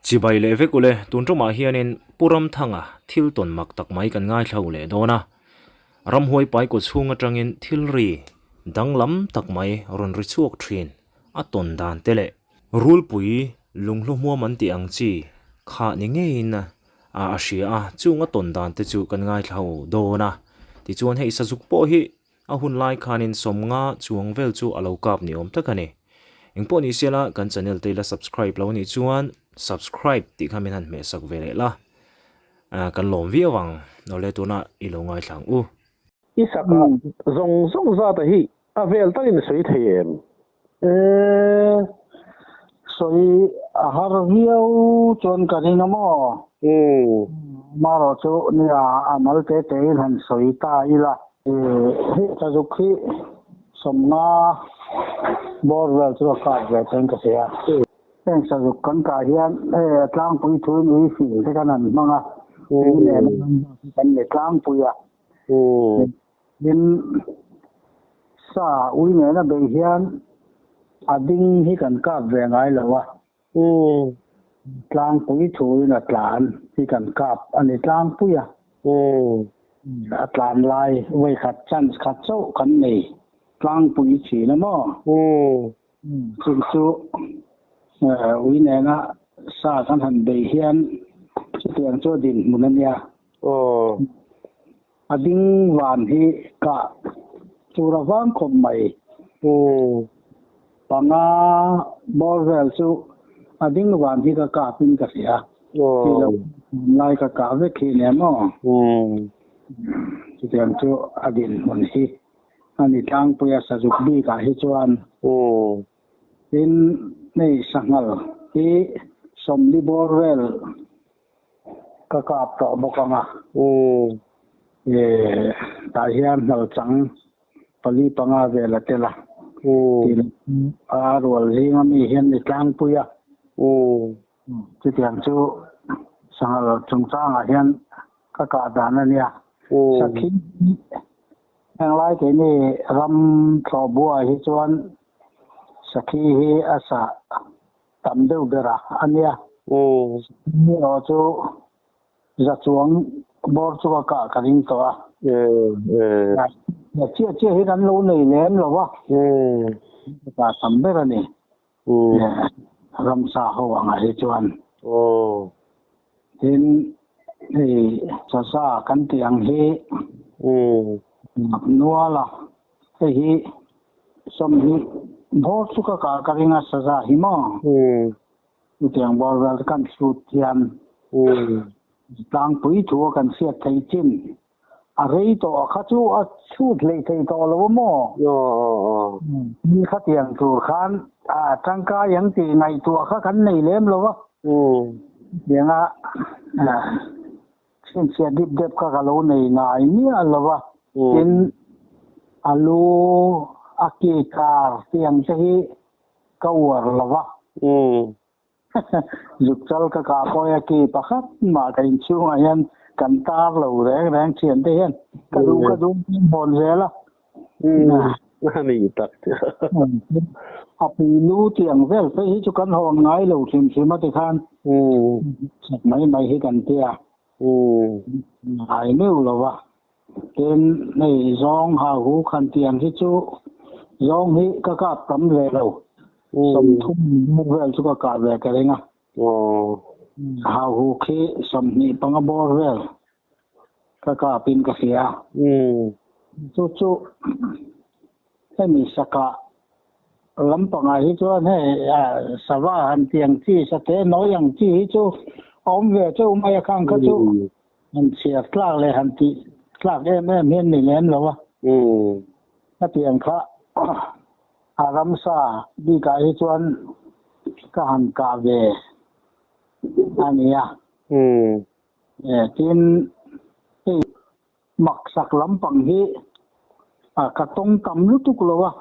Chibai leh vek ule, tun tumah hianin Pu Ramthanga thil tawn mak tak mai kan ngaithla u leh dawn a. Ramhuai pai kaw chhung atangin thil ri danglam tak mai rawn ri chhuak thin a tawn dan te leh Rulpui lunghlu hmuam an tih ang chi kha ni ngeiin a a hria a, chung a tawn dan te chu kan ngaithla u dawn a. Tichuan hei sazuk pawh hi A hun lai khanin sawmnga chuang vel chu a lo kap ni awm tak a ni. Engpawh ni sela kan channel te ila subscribe lo nih chuan subscribe tih kha min han hmeh sak ve leh la, kan lawm viau ang. Awle tunah i lo ngaithla ang u. I sakah zawng zawng zata hi a vel takin sawi thei em? E, sawi a har viau chuan ka ring a maw? Marawh chu nia a mal te te in han sawi ta ila. E, hei Sazuk hi sawmnga bawr vel chu a kap ve chuan ka hria. Heng Sazuk kan kah hian hei a tlangpui thuin ui fing te khan an hmang a, ui nena kan ni tlangpui a. Tin, sa ui nena beih hian a ding hi kan kap ve ngai lo a, tlangpui thuin a tlan hi kan kap a ni tlangpui a, a tlan lai vawikhat chance khat chauh kan nei tlangpui thin a maw? Chung chu ui nena sa kan han beih hian chutiang chu a dinhmun a nia. A ding van hi kah tur a vang khawp mai. Panga bawr vel chu a ding van hi ka kap in ka hria. Tih loh lai ka kah vek hi nia maw? Chutiang chu a dinhmun hi a ni tlangpui a sazuk bik ah hi chuan. Tin, hei sanghal hi sawmli bawr vel Ka kap tawh bawk ang a. E, tah hian hnalchang pali panga vel a tel a. Tih leh a rual zinga mi hian ni tlangpui a. Chutiang chu sanghal chungchangah hian ka kah dan a nia. Sakhi hi henglai keini ram thlawhbuaah hi chuan sakhi hi a sah tam deuh ber a a nia. Erawh chu za chuang bawr chu ka kah ka ring tawh a. Chiah chiah hi kan lo nei lem lo va. Ka kah tam ber a ni. Ramsa ho angah hi chuan. Tin, hei saza kan tih ang hi nual a. Hei hi sawmhnih bawr chu ka kah ka ring a saza hi maw? Chutiang bawr vel kan hrut hian tlangpui thu a kan hriat theih chin a rei tawh a kha chu a chhut hlei thei tawh lo a maw? Ni khatiang tur khan a tangkai ang tih ngaihtuah kha kan nei lem lo a. Chutianga Chhinchhiah dip dep kha ka lo nei ngai miah lo va, tin a lu a ki kar tiang te hi ka uar lo va. Zuk chal ka kah pawh hi a ki pakhat mah ka inchhungah hian kan tar lo reng reng thian te hian ka duh ka duh hawn zel a. A ni tak chu. A pui lu tiang vel phei hi chu kan hawn ngai lo hrim hrim a tikhan mai mai hi kan tia. Ngai meuh lo va. Tin hei zawng hau hu khan tiang hi chu zawng hi ka kap tam ve lo. Sawmthum vel chu ka kah ve ka ring a. Hau hu khi 25 bawr vel ka kapin ka hria. Chu chu hemi saka lampangah hi chuan hei sava han ti ang chi, sate nawi ang chi hi chu a awm ve cheu mai a khang kha chu han chhiar tlak leh han tih tlak em em hian ni lem lo a. Hetiang kha a ramsa bikah hi chuan ka han kah ve a nia. Tin, hei maksak lampang hi ka tawng tam lutuk lo a,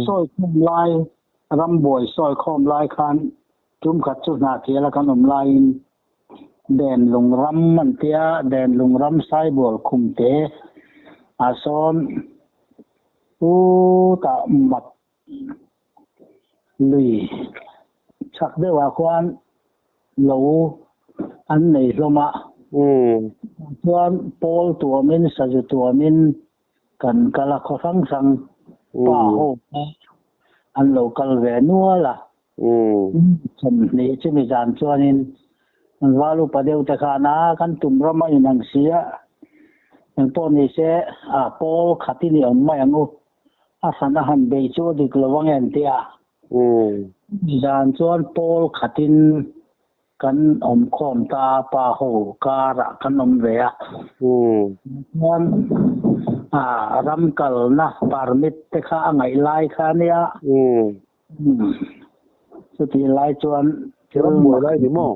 sawi khawm lai, rambuai sawi khawm lai khan tum khat chu Hnahthial a kan awm laiin Denlung ram an tia, Denlung ram Saibual khum te ah sawn chutah mat lui chhak deuhah khuan. Lo an nei hlawm a. Chuan pawl tuamin sazu tuamin kan kal a khaw hrang hrang pa ho kha an lo kal ve nual a. 20 chumi zan chuanin an val upa deuh te khan a kan tum ram a inang si a, engpawh ni se a pawl khat i ni awm mai ang u, a hran a han beih chu a dik lo ang em tia. Zan chuan pawl khatin kan awm khawm ta a, pa ho karah kan awm ve a. Chuan ram kalna permit te kha a ngaih lai kha a nia. Chutih lai chuan thil ram buai lai ni maw?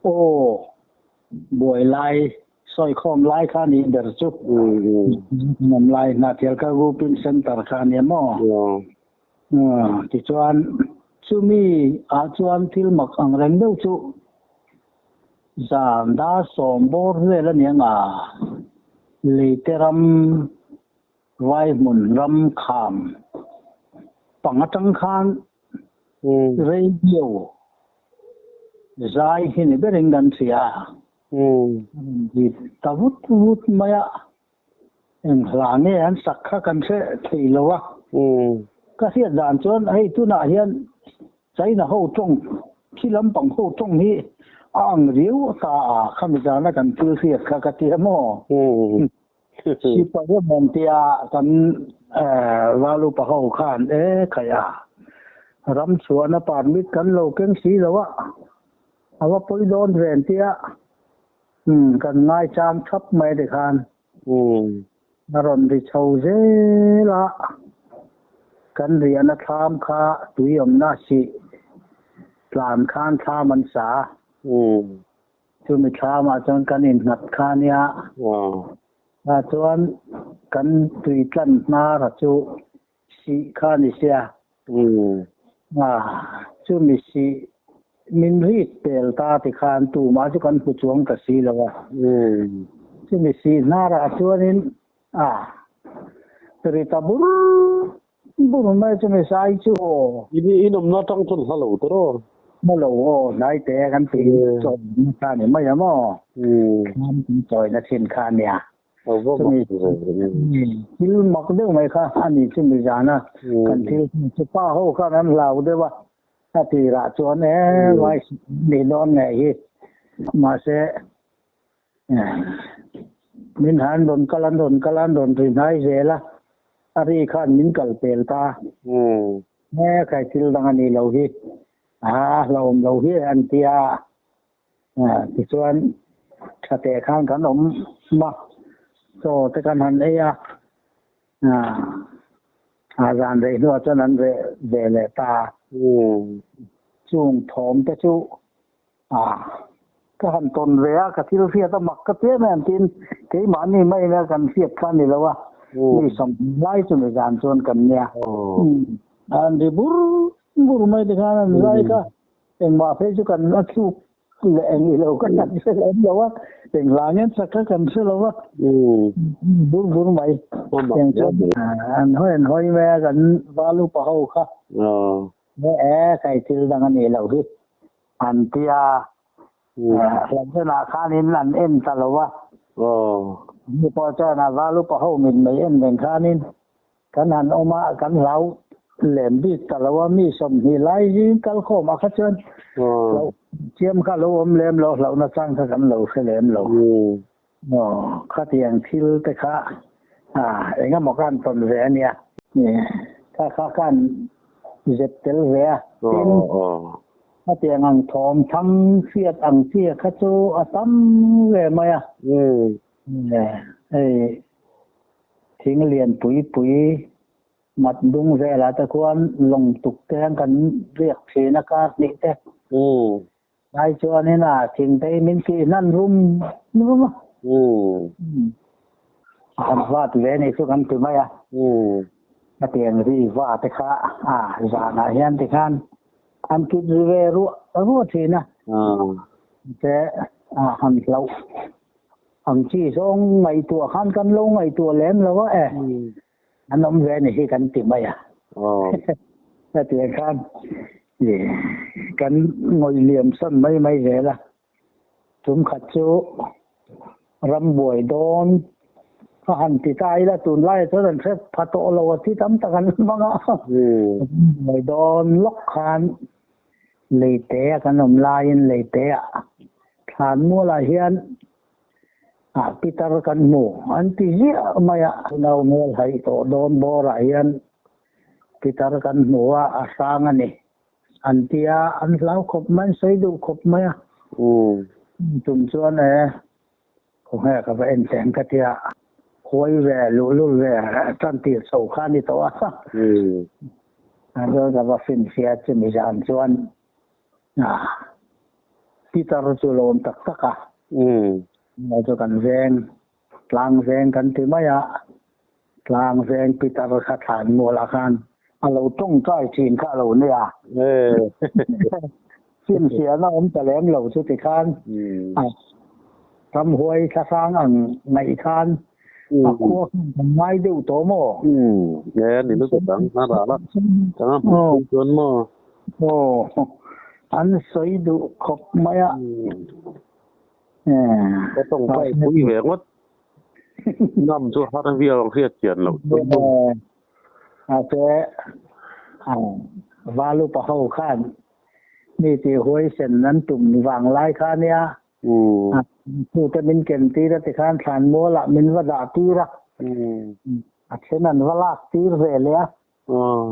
Aw, buai lai, sawi khawm lai kha ni ber chu. Awm lai Hnahthial ka grouping center kha nia maw? Tichuan chumi ah chuan thil mak ang reng deuh chu zan dar sawm bawr vel a niang a, leite ram Vai hmun ram kham pang atang khan radio zai hi ni berin kan hria a, ri ta vut vut mai a, eng hla nge an sak kha kan hre thei lo a. Ka hriat dan chuan hei tunah hian China ho tawng, khi lampang ho tawng hi a ang riau a ta a, khami zana kan thil hriat kha ka ti a maw? Sipai a hmuam tia kan val upa ho khan e khaih a, ram chhuahna permit kan lo keng si lo a, a va pawi dawn ven tia kan ngaichang thap mai te khan a rawn ri chho zel a, kan riahna thlam kha tui awmna sih tlan khan thlam an sa a. Chumi thlamah chuan kan innghat kha nia. Tah chuan kan tui tlan hnara chu sih kha a ni sia. Chumi sih min rik pel ta ti khan tumah chu kan hmu chuang ta si lo a. Chumi sih hnarah chuanin ri ta bur bur mai chumi sai chu aw. In awmna atang chuan hla lo tawh. Hla lo aw, hnai te kan tui chawina kha a ni mai ang aw. Thlam kan chawina thin kha a nia. Chumi thil mak deuh mai kha a ni chumi zana kan thil chu pa ho khan an hlau deuh a, a tirah chuan e vai nih dawn ngei hi mahse Min han rawn kal an rawn kal an rawn ri hnai zel a, a ri khan min kal pel ta. He khai thil dang a nih loh hi, a hlauhawm loh hi an ti a. Tichuan tha teh khan kan awm a, chaw te kan han ei a, a zan rei hnuah chuan an reh ve leh ta. Chung thawm te chu A, ka han tawn ve a, ka thil hriat a mak ka ti em em tiin keimahni maina kan hriat kha a ni lo a, mi 20 lai chu mi zan chuan kan nia. An ri bur bur mai te khan an zai kha, engmah phei chu kan a thluk leh eng i lo ka han hre lem lo a, eng hla ngen sak kha kan hre lo a, bur bur mai. Eng chuan an hawi an hawi mai a, kan val upa ho kha. He e, kai thil dang a nih loh hi. An ti a, Hlawhchhunah khanin an en ta lo a. Mi pawh chuan a val upa ho mit mai en reng khanin kan han awm a, kan hlau lem bik ta lo a, mi 20 lai zing kal khawm ah kha chuan hlauh chiam kha lo awm lem lo, hlauhna chang kha kan lo hre lem lo. Khatiang thil te kha engemaw khan tawn ve a nia. Kha kha khan zep tel ve a, tin khatiang ang thawm thang hriat ang chi kha chu a tam ve mai a. Hei thing lian pui pui mat dung velah te khuan lawng tuk te hian kan riak thin a kar hnih te. Lai chuanin a thingtei min tih hnan rum rum a. Kan vat ve nih chu kan ti mai a. Hetiang ri va te kha a zanah hian tikhan an kit ri ve ruah ruah thin a. Te a han hlauh ang chi zawng ngaihtuah khan kan lo ngaihtuah lem lo a e. An awm ve ni hi kan ti mai a. Hetiang khan. Kan ngawih liam san mai mai zel a. Tum khat chu rambuai dawn a han ti ta ila tunlaiah chuan an hre pha tawh lo a thi tam tak an hmang a. Rambuai dawn lawk khan leite a kan awm laiin leite ah thlan mualah hian ah pitar kan hmu an ti ziah mai a. Nau hmel haih tawh dawn bawrah hian pitar kan hmu a, a hrang a ni. An ti a, an hlau khawp mai, an sawi duh khawp mai a. Tum chuan e, khawnge ka va en teh ang ka ti a, huai ve, luhlul ve, tan tir chho kha a ni tawh a. Chuan ka va finfiah chumi zan chuan pitar chu lawm tak tak a. Chu kan veng, tlang veng kan ti mai a. Tlang veng pitar kha thlan mualah khan a lo tawngtai thin kha a lo nia. Chhinchhiahna awm ta lem lo chu tikhan ramhuai thlahrang ang ngaih khan a khua khan kan ngai deuh tawh maw? Nge ni lutuk ang a ral a, chang a hmuh phung chuan maw? Aw, an sawi duh khawp mai a. Ka tawngtai pui ve ngawt. Ngam chu har viau ang hriat chian loh chu. Mahse Valu pa ho khan mi ti huaisen an tum vang lai kha nia. Tute min ken tir a tikhan thlan mualah min va dah tir a. A then an va lak tir ve leh a.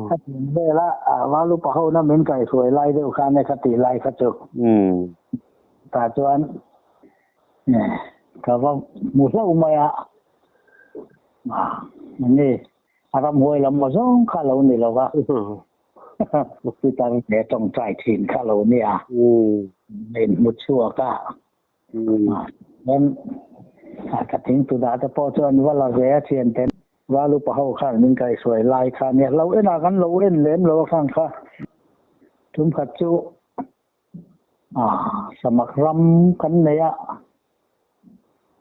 Ka tin vel a, Valu pa ho na min kaihruai lai deuh khan e ka tih lai kha chu. Tah chuan ka va hmu hlauh mai a, ni a ramhuai lam maw zawng kha lo ni lo va, pitar te tawngtai thin kha lo ni a, min hmu chhuak a. Chuan ka thingtu dah te pawh chuan va la ve a thian te Val upa ho khan min kaihhruai lai kha nia lo en ah kan lo en lem lo a khan kha tum khat chu samak ram kan nei a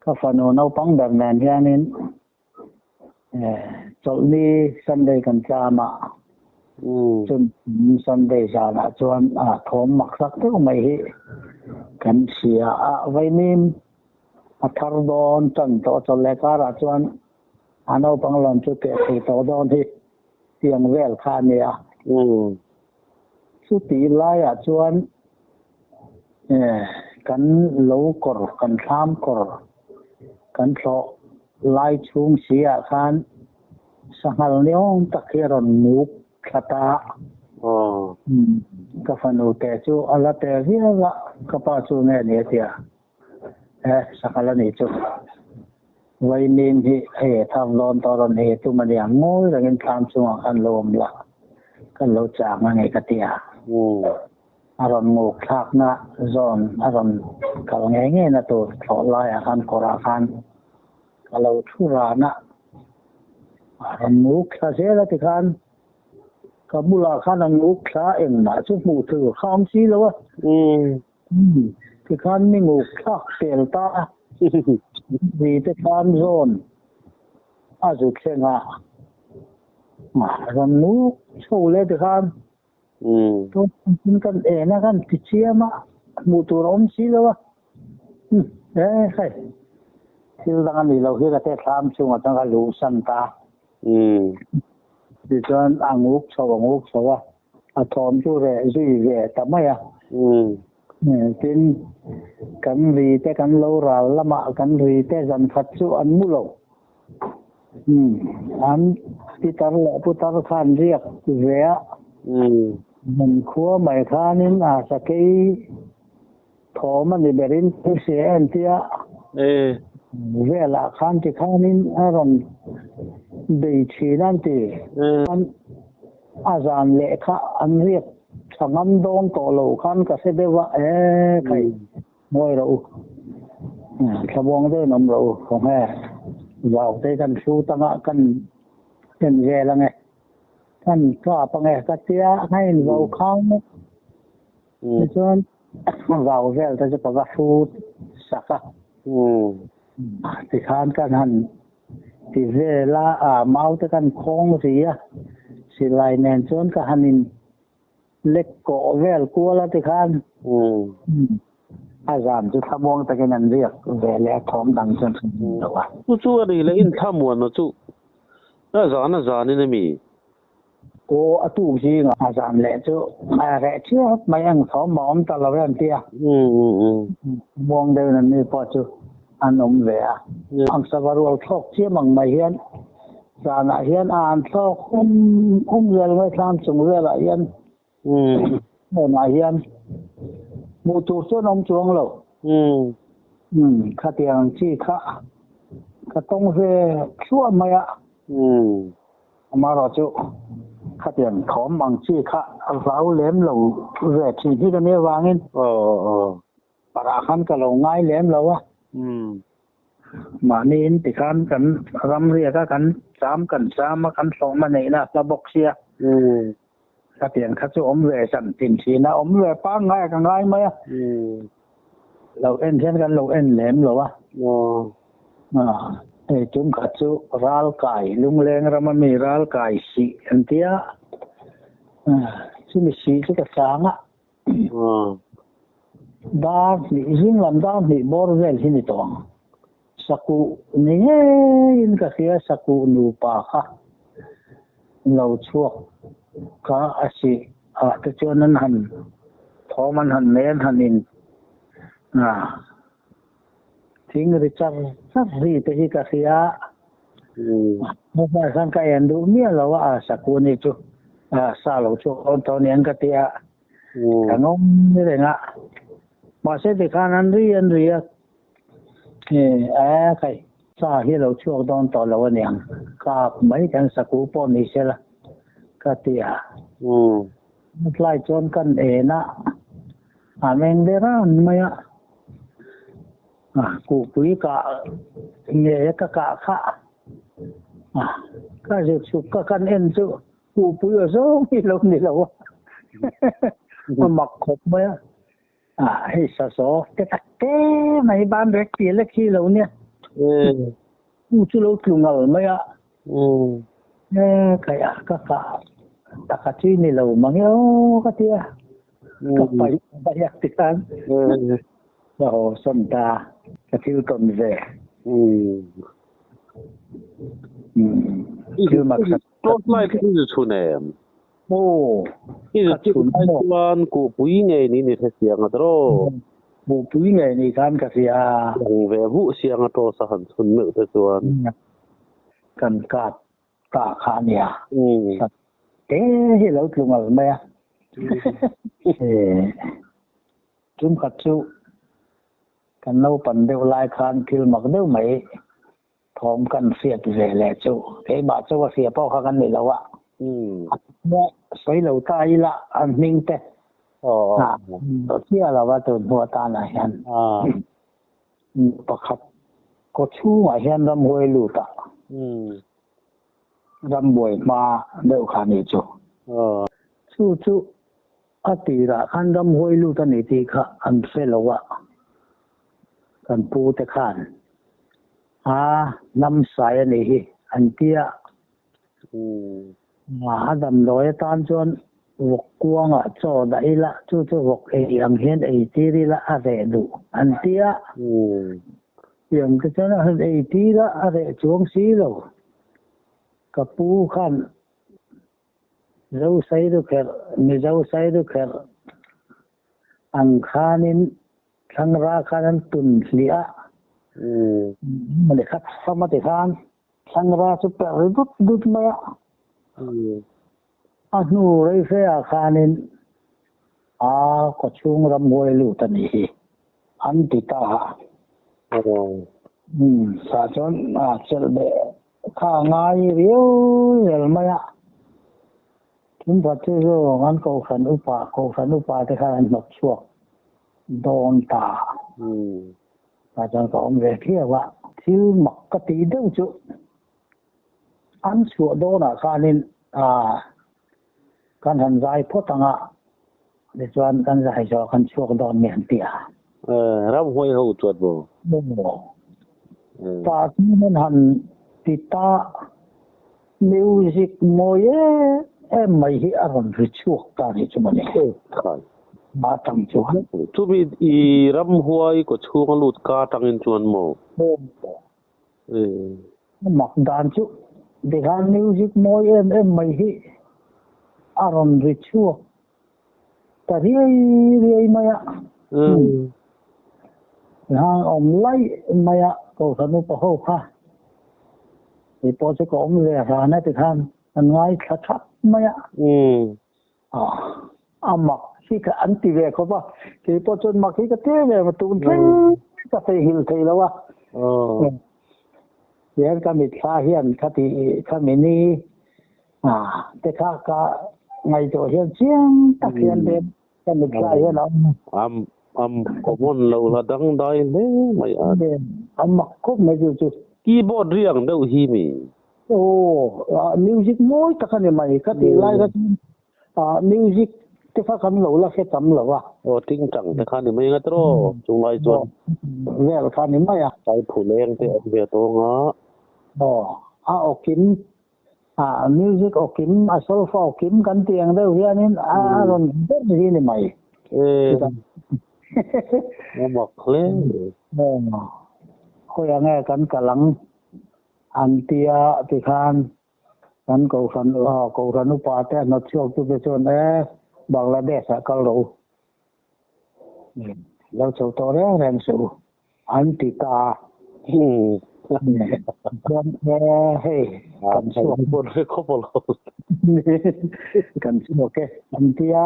ka fanu naupang ber nen hianin Chawlhni Sunday kan tlam a chun Sunday zanah chuan thawm mak tak deuh mai hi kan hria a vaimim a thar dawn tan tawh chawlh leh karah chuan a naupang lawm chu keh thei tawh dawn hi tiang vel kha a ni a. Chuti laiah chuan kan lo kawr, kan thlam kawr, kan thlawh lai chhung si ah khan sanghal ni awm tak hi a rawn muk thla ta. Ka fanu te chu a la te viau a, ka pa chu nge ni a ti a, e sanghal a nih chu. Vaimim hi hei a thar dawn tawh rawn hei tum a nia, ngawi rengin thlam chungah khan lo awm la, kan lo chang a ngei ka ti a. A rawn nguk thlakna zawn a rawn kal ngei ngei na tur thlawh laiah khan kawrah khan ka lo thu ran a, a rawn nguk thla zel a tikhan ka bulah khan a nguk thla engmah chu hmuh tur kha awm si lo a. Tikhan mi nguk thlak tel ta a, ri te khan zawn a zu thleng a, rawn nguk chho leh tikhan Tun kan en a kan ti chiam a, hmuh tur a awm si lo a. E hei, thil dang a nih loh hi ka te thlam chungah chuan ka luh san ta. Tichuan a nguk chho a nguk chho a, a thawm chu reh zui ve ta mai a. Tin, kan ri te kan lo ral lamah kan ri te zan khat chu an mu lo. An pitar leh putar khan riak ve a, hmun khua mai khanin a sakei thawm a ni berin se a entir a, velah khan tikhanin a rawn bei thin a an ti. A zan leh kha an riak tha ngam dawn tawh lo khan ka hre deuh a, e khai. Ngawi rawh u. Thlamuang deuhin awm rawh u. Khawnge vau te kan hru tanga kan en vel ange. Kan kap ange ka tia a in vau khang mai. Tichuan vau vel te chu ka va hru sak a. Tikhan kan han ti vel a, mau te kan khawng ri a. Silai nen chuan ka han in. Lek kawh vel kual a tikhan a zan chu thlamuang takin an riak ve leh a thawm dang chuan hre hmun lo a. Chu chu a ni leh in thlamuanna chu a zan a zanin a mi? Aw a tuk zingah a zan leh chu a reh chiat mai ang thawm a awm ta lo e an ti a. Muang deuhin an ni pawh chu an awm ve a. Ang sava rual thlawk chiam ang mai hian Zanah hian a an thlawk hum hum zel mai thlam chung velah hian hmunah hian hmuh tur chuan awm chuang lo. Khatiang ang chi kha ka tawng ve thluah mai a. Amaherawh chu khatiang thawm ang chi kha a hlau lem lo ve thin hi ka nih avangin Parah khan ka lo ngai lem lo a. Mahni in tikhan kan ram riak a, kan cham kan cham a, kan hlawm a neihna a hla bawk sia. Khatiang kha chu awm ve zan tin thin a, awm ve pangngai a ka ngai mai a. Lo en hian kan lo en lem lo a. Hei tum khat chu ral kai, lungleng rama mi ral kai sih an tia. Chumi sih chu ka sang a. Dar hnih zing lam dar hnih bawr vel hi ni tawh ang. Sakuh ni ngeiin ka hria sakuh nupa kha lo chhuak kha a sih ah te chuan an han thawm an han nei an han in thing ri char char ri te hi ka hria. Hmai khan ka en duh miah lo a, a sakuh ni chu sa lo chhuak dawn tawh aniang ka ti a. Ka ngawm ni reng a. Mahse tikhan an ri an ri a, e khai sa hi lo chhuak dawn tawh lo aniang kap mai kan sakuh pawh ni sela ka ti a. Tlai chuan kan en a, a meng der an mai a. Kuhpui kah nge ka kah kha ka zir chhuk ka kan en chu kuhpui aw zawng hi lo ni lo a, a mak khawp mai a. Hei sazaw te tak te mai ban rek tih lek hi lo nia, ku chu lo tlu ngal mai a. Khaih a ka kah taka chi ni lo mang e aw ka ti a, ka paih paih a tikhan. Ka haw sawn ta, ka thil tawn ve. Thil mak sak Torch light hi zu chhun em? Aw, I zu chhun lai chuan kuhpui ngei niin i hre siang a tawh. Kuhpui ngei ni khan ka hria. Lang ve vuh siang a torch a han chhun meuh te chuan. Kan kap ta kha a nia. Te hi lo tlu ngal mai a. Tumkhat chu kan naupan deuh lai khan thil mak deuh mai thawm kan hriat ve leh chu keimah chu a hria pawh kha kan ni lo a. Sawi lo ta ila an hming te chiah lo a tun hnu atanah hian pakhat kaw chhungah hian ramhuai lut a rambuai hma deuh kha ni chu. Chu chu A tirah khan ramhuai lut a ni tih kha an hre lo a, kan pu te khan a hnam sai a nih hi an ti a. A damdawi atan chuan vawk kuangah chaw dah ila, chu chu vawk ei ang hian ei tir ila a reh duh an ti a. Tiang te chuan a han ei tir a, a reh chuang si lo. Ka pu khan Zo Sairukherh, Mizo Sairukherh ang khanin thlangra khan an tun hliah a. Mawle khat fam a ti khan thlangra chu per ri dut dut mai a. A hnu reife ah khanin a kawchhung ramhuai lut a nih hi an ti ta a. Tah chuan a chelh beh Kha a ngai riau zel mai a, thingkhat chu zawng an kohhran upa, kohhran upa te khan an hnawt chhuak dawn ta. Tah chuan ka awm ve thiau a, thil mak ka tih deuh chu an chhuah dawnah khanin ah kan han zai phawt ang a, tichuan kan zai zawh kan chhuak dawn mi an ti a. Ramhuai ho chuan maw? Maw. Tah chuan an han ti ta, music mawi em em mai hi a rawn ri chhuak ta nih chu mawle. Ma tang chuan. Chumi i ramhuai kaw chhunga lut ka tangin chuan maw? A mak dan chu tikhan music mawi em em mai hi a rawn ri chhuak ta riai riai mai a. Tikhan awm laih mai a Kohhran upa ho kha kei pawh chu ka awm ve ran a tikhan an ngaithla thap mai a. A mak hi ka an ti ve khawp a, kei pawh chuan mak hi ka ti ve a, tun thleng ka theihhilh thei lo a. Tihian ka mitthla hian kha ti kha mini te kha ka ngaihtuah hian chiang tak hian te ka mitthla hian a awm a. Am common lo la dangdai hle mai a. A mak khawp mai chu chu. Keyboard riang deuh hi mi. Aw, music mawi tak a ni mai ka tih lai kha chuan music te kha kan lo la hre tam lo a. Aw, tingtang te kha ni mai nga tiraw chung lai chuan. Vel kha ni mai a. Tlai phuleng te awm ve tawng a. Aw, a awkim, music awkim, a solfa awkim kan tih ang deuh hianin a rawn ber hi ni mai. E, a mak hle. Aw, khawiah nge kan kal ang? An tia tikhan kan Kohhran Kohhran upa te a hnawt chhuak tu te chuan e Bangladesh ah kal rawh u lo chho tawh reng reng suh u an ti ta a. Chuan e hei kan chhuak kan chhuak e an tia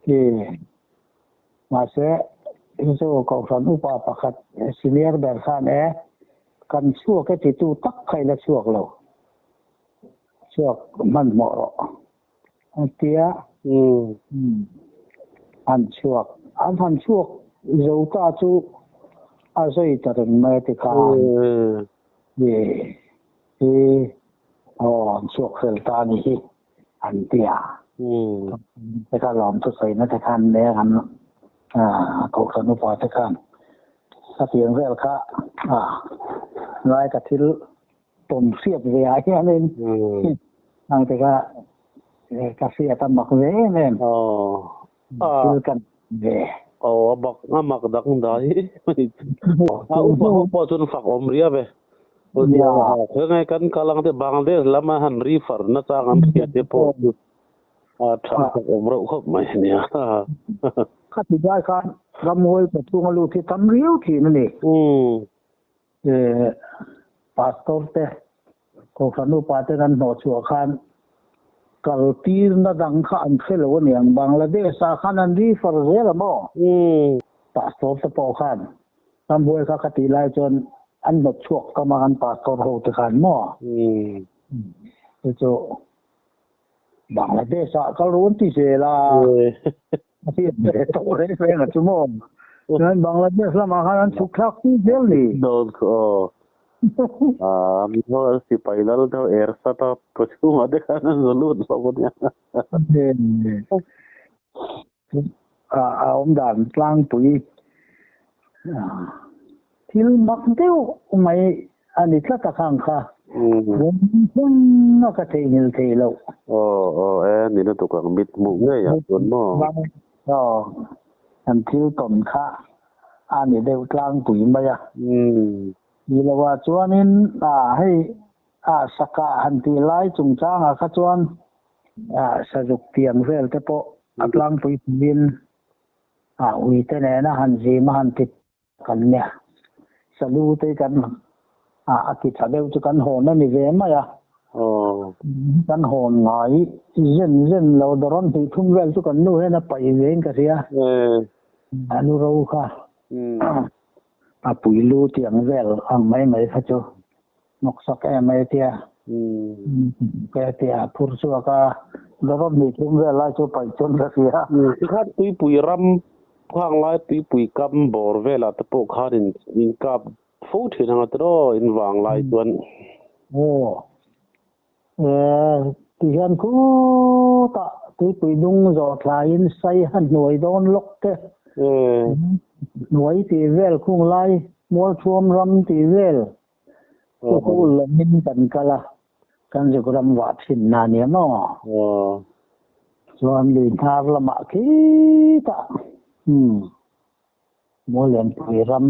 i Mahse, hi chu Kohhran upa pakhat senior ber khan e, kan chhuak e titu tak kha i la chhuak lo. Chhuak hmanhmawh rawh a tia. An chhuak. An han chhuak zo ta chu a zui ta reng mai a ti khan. Hi, aw an chhuak fel ta a ni hi. An ti a. Te kha lawm chu sawina te khan leng an kohhran upa te khan ka tiang vel kha ngai ka thil tawn hriat ve ah hianin ang te kha ka hriat a mak ve em em thil kan ve. Aw a mak a mak dang dai a upa ho pawh chuan fak awm riau e. Khawngaih kan kal ang te Bangladesh lama han refer na chang an hriat te pawh chu a tha fak awm reuh khawp mai ania. Khati lai khan ramhuai pathum a lut hi tam riau thin a ni. Pastor te Kohhran upa te kan hnawh chhuah khan kal tirna dang kha an hre lo a niang. Bangladesh ah khan an refer zel a maw? Pastor te pawh khan ramhuai kha ka tih lai chuan an hnawt chhuak tam a kan pastor ho te khan maw? Chu chu Bangladesh ah kal ru an ti zel a. A hriat ve tawh reng reng a chu maw? Chuan Bangladesh lamah khan an chhuk thlak tir zel ni. Dawn kha aw. Aa mizo an sipai lal deuh er sat a ka chhungah te khan an za lut lo a nia. A awm dan tlangpui thil mak deuh mai a ni tlat a khang kha. Reng a ka theihnghilh theih loh. Aw aw e ni lutuk ang mit hmuh ngei ah chuan maw. Aw kan thil tawn kha a ni deuh tlangpui mai a. Ni lo ah chuanin a hei a sakah han tih lai chungchangah kha chuan a sazuk tiang vel te pawh a tlangpui turin a uite nena han zim a han ti Kan nia. Salu te kan a ti tha deuh chu kan hawn a ni ve mai a. Kan hawn ngai zen zen lo dawrawn hnih thum vel chu kan nu hian a paih ve in ka hria. A nu ro kha a pui lu tiang vel ang mai mai kha chu hnawksak em ai tia. Ka tia phur chhuak a dawrawn hnih thum vel lai chu paih chuan ka hria. Tikhan tuipui ram Khang lai tuipui kam bawr velah te pawh khan in in kap fo thin ang a tiraw in vang lai chuan. Aw ti hian khutah tuipui dung zawh thlaiin sai a hnuai dawn lawk te hnuai tih vel khung lai mualthuam ram tih vel chu hu lawmin kan kal a. Kan zuk ram vah thin na nia maw? Chuan lui hnar lamah khitah umm Muallianpui ram,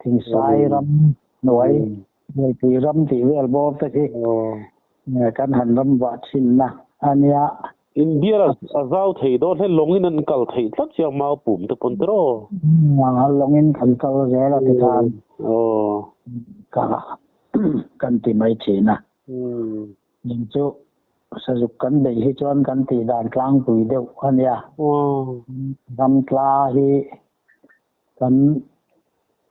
Thingsai ram hnuai, Mualpui ram tih vel bawr te khi kan han ram vah thin na a nia. India a zau thei dawn hle, lawngin an kal theih tlat chiang mau pum te pawn tiraw? Lawngin kan kal zel a tikhan kan ti mai thin a. Ning chu sazuk kan beih hi chuan kan tih dan tlangpui deuh a nia. Ramtla hi kan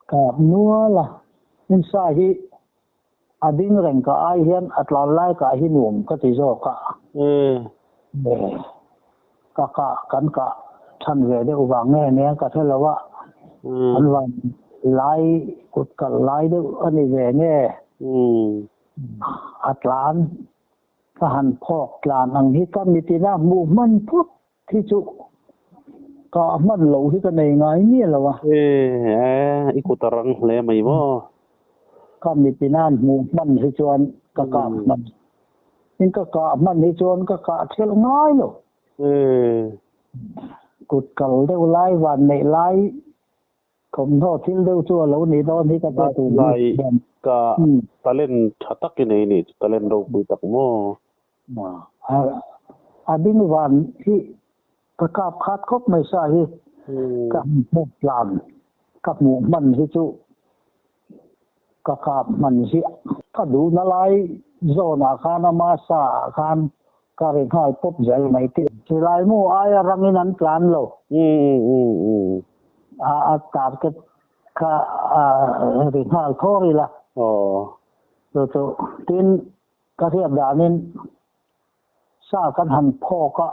kap nual a, insa hi a ding reng ka ai hian a tlan lai kah hi nuam ka ti zawk a. Ka kah kan kah than ve deuh vang nge nia ka hre lo a, an van lai kut kalh lai deuh a ni ve nge. A tlan ka han phawk tlan ang hi ka mitina hmuh hman phawt hi chu ka hman loh hi ka nei ngai miah lo a. E, i kut a rang hle mai maw? Ka mitina hmuh hman hi chuan ka kah hman. In ka kah hman hi chuan ka kah thelh ngai lo. Kut kal deuh lai van neih lai Thawmhnaw thil deuh chu a lo nih dawn hi ka ti tun hi. Ka talent tha tak i nei nih chu talent ropui tak maw? A ding van hi ka kap khat khawp mai sa hi ka hmuh tlan ka hmuh hman hi chu ka kap hman ziah. Ka duhna lai zawnah khan ama sa ah khan ka ri nghal pawp zel mai tih. Silai mu aia rangin an tlan lo. A target kha a ri nghal thawr ila. Chu chu tin ka hriat danin sa kan han phawk a,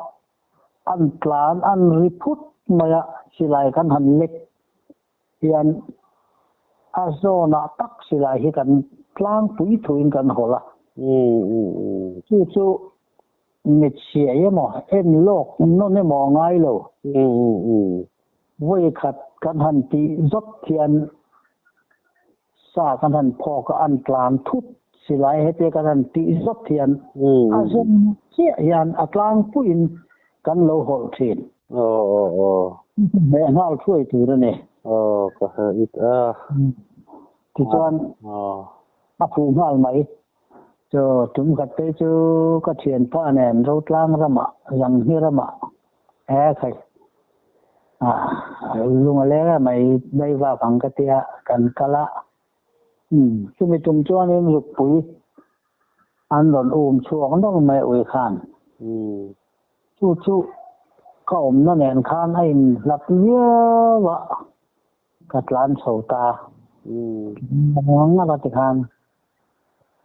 an tlan an ri phut mai a, silai kan han lek hian a zawnah tak silai hi kan tlangpui thuin kan hawlh a. Chu chu mit siai emaw, en lawk nawn emaw a ngai lo. Vawi khat kan han tih zawt hian sa kan han phawk a, an tlan thut silai hetia kan han tih zawt hian a zawn chiah hian a tlangpuiin kan lo hawlh thin. Aw aw aw. Hmeh nghal thuai tur a ni. Aw ka hre it a. Tichuan a fuh nghal mai. Chu tum khat te chu ka thianpa nen Rotlang ramah Zanghni ramah he khai lung a leng em mai daivak ang ka tia kan kal a. Chumi tum chuanin zukpui an rawn um chhuak nawlh mai ui khan. Chu chu ka awmna nen khan a inhlat viau a, ka tlan chho ta. Ngat a ti khan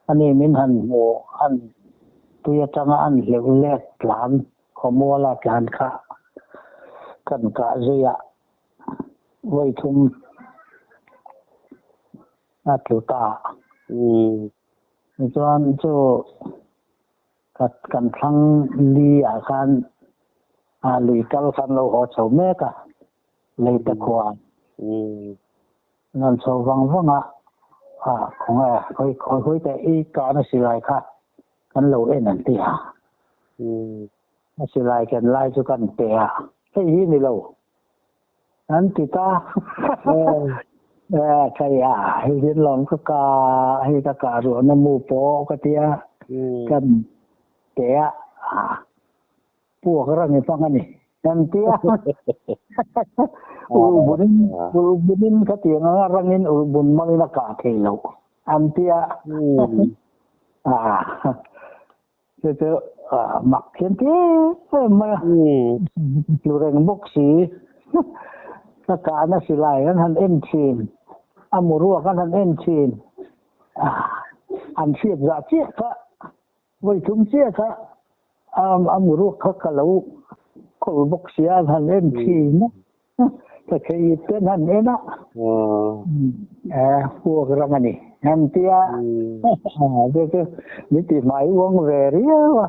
ani min han hmu an tui atanga an hleuh let tlan khawmuala tlan kha kan kah zui a, vawi thum a tlu ta. Tichuan chu Kan thlang li ah khan lui kal khan lo haw chho mek a, leite khua rawn chho vang vang a, khawnge khawi khawi teh i kahna silai kha kan lo en an ti a, a silai ken lai chu kan pe a, hei hi ni lo an ti ta, kei a hei hian lawm ka ka hei ka kah ruahna mu pawh ka tia kan pe a, puak rang i hmang a ni an tia ulbunin ulbunin ka tiang anga rangin ulbun mangin a kah thei loh an tia Chu chu mak thiam em em mai a. Tlu reng bawk si. Ka kahna silai an han en thin. A muruak an han en thin. An hriat zah chiah kha, vawi thum chiah kha a muruak kha ka lo kawl bawk si a, an han en thin a. Ka thei ten han en a, puak rang a ni han ti a, chu chu min ti hmai uang ve riau a,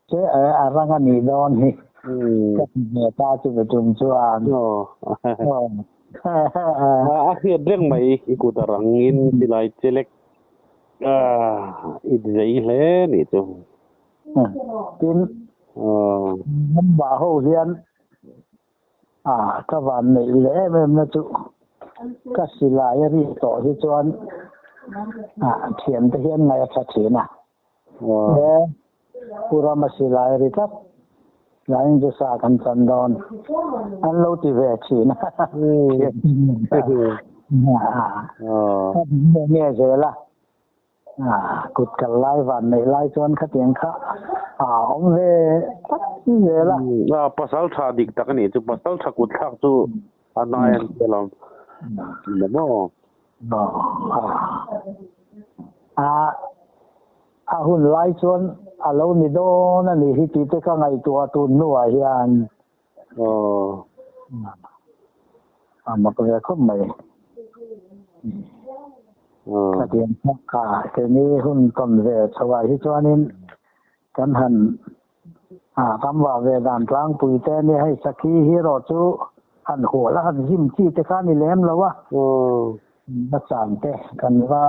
che a rang a nih dawn hi ka ti ve ta chu mi tum chuan. A hriat reng mai i kut a rangin silai chelek. Ah, i zei hle nih chu. Tin, Mumba ho hian ah ka van neih leh em em na chu ka silai a ri tawh hi chuan ah thiante hian ngaih a tha thin a. He Pu Rama silai a ri tlat laiin chu sa kan chan dawn an lo ti ve thin a. Nge zel a. Kut kal lai van neih lai chuan khatiang kha a awm ve tlat zel a. Pasal tha dik tak a nih chu, pasal tha kut thlak chu a nai an ti alawm. Ni maw? A hun lai chuan a lo ni dawn a nih hi tih te ka ngaihtuah tun hnuah hian. A mak ve khawp mai. Khatiang kha keini hun tawn ve chhoah hi chuanin kan han kam vah ve dan tlangpui te ania hei sakhi hi erawh chu han hual a han zim chi te kha a ni lem lo a. Va chan te kan va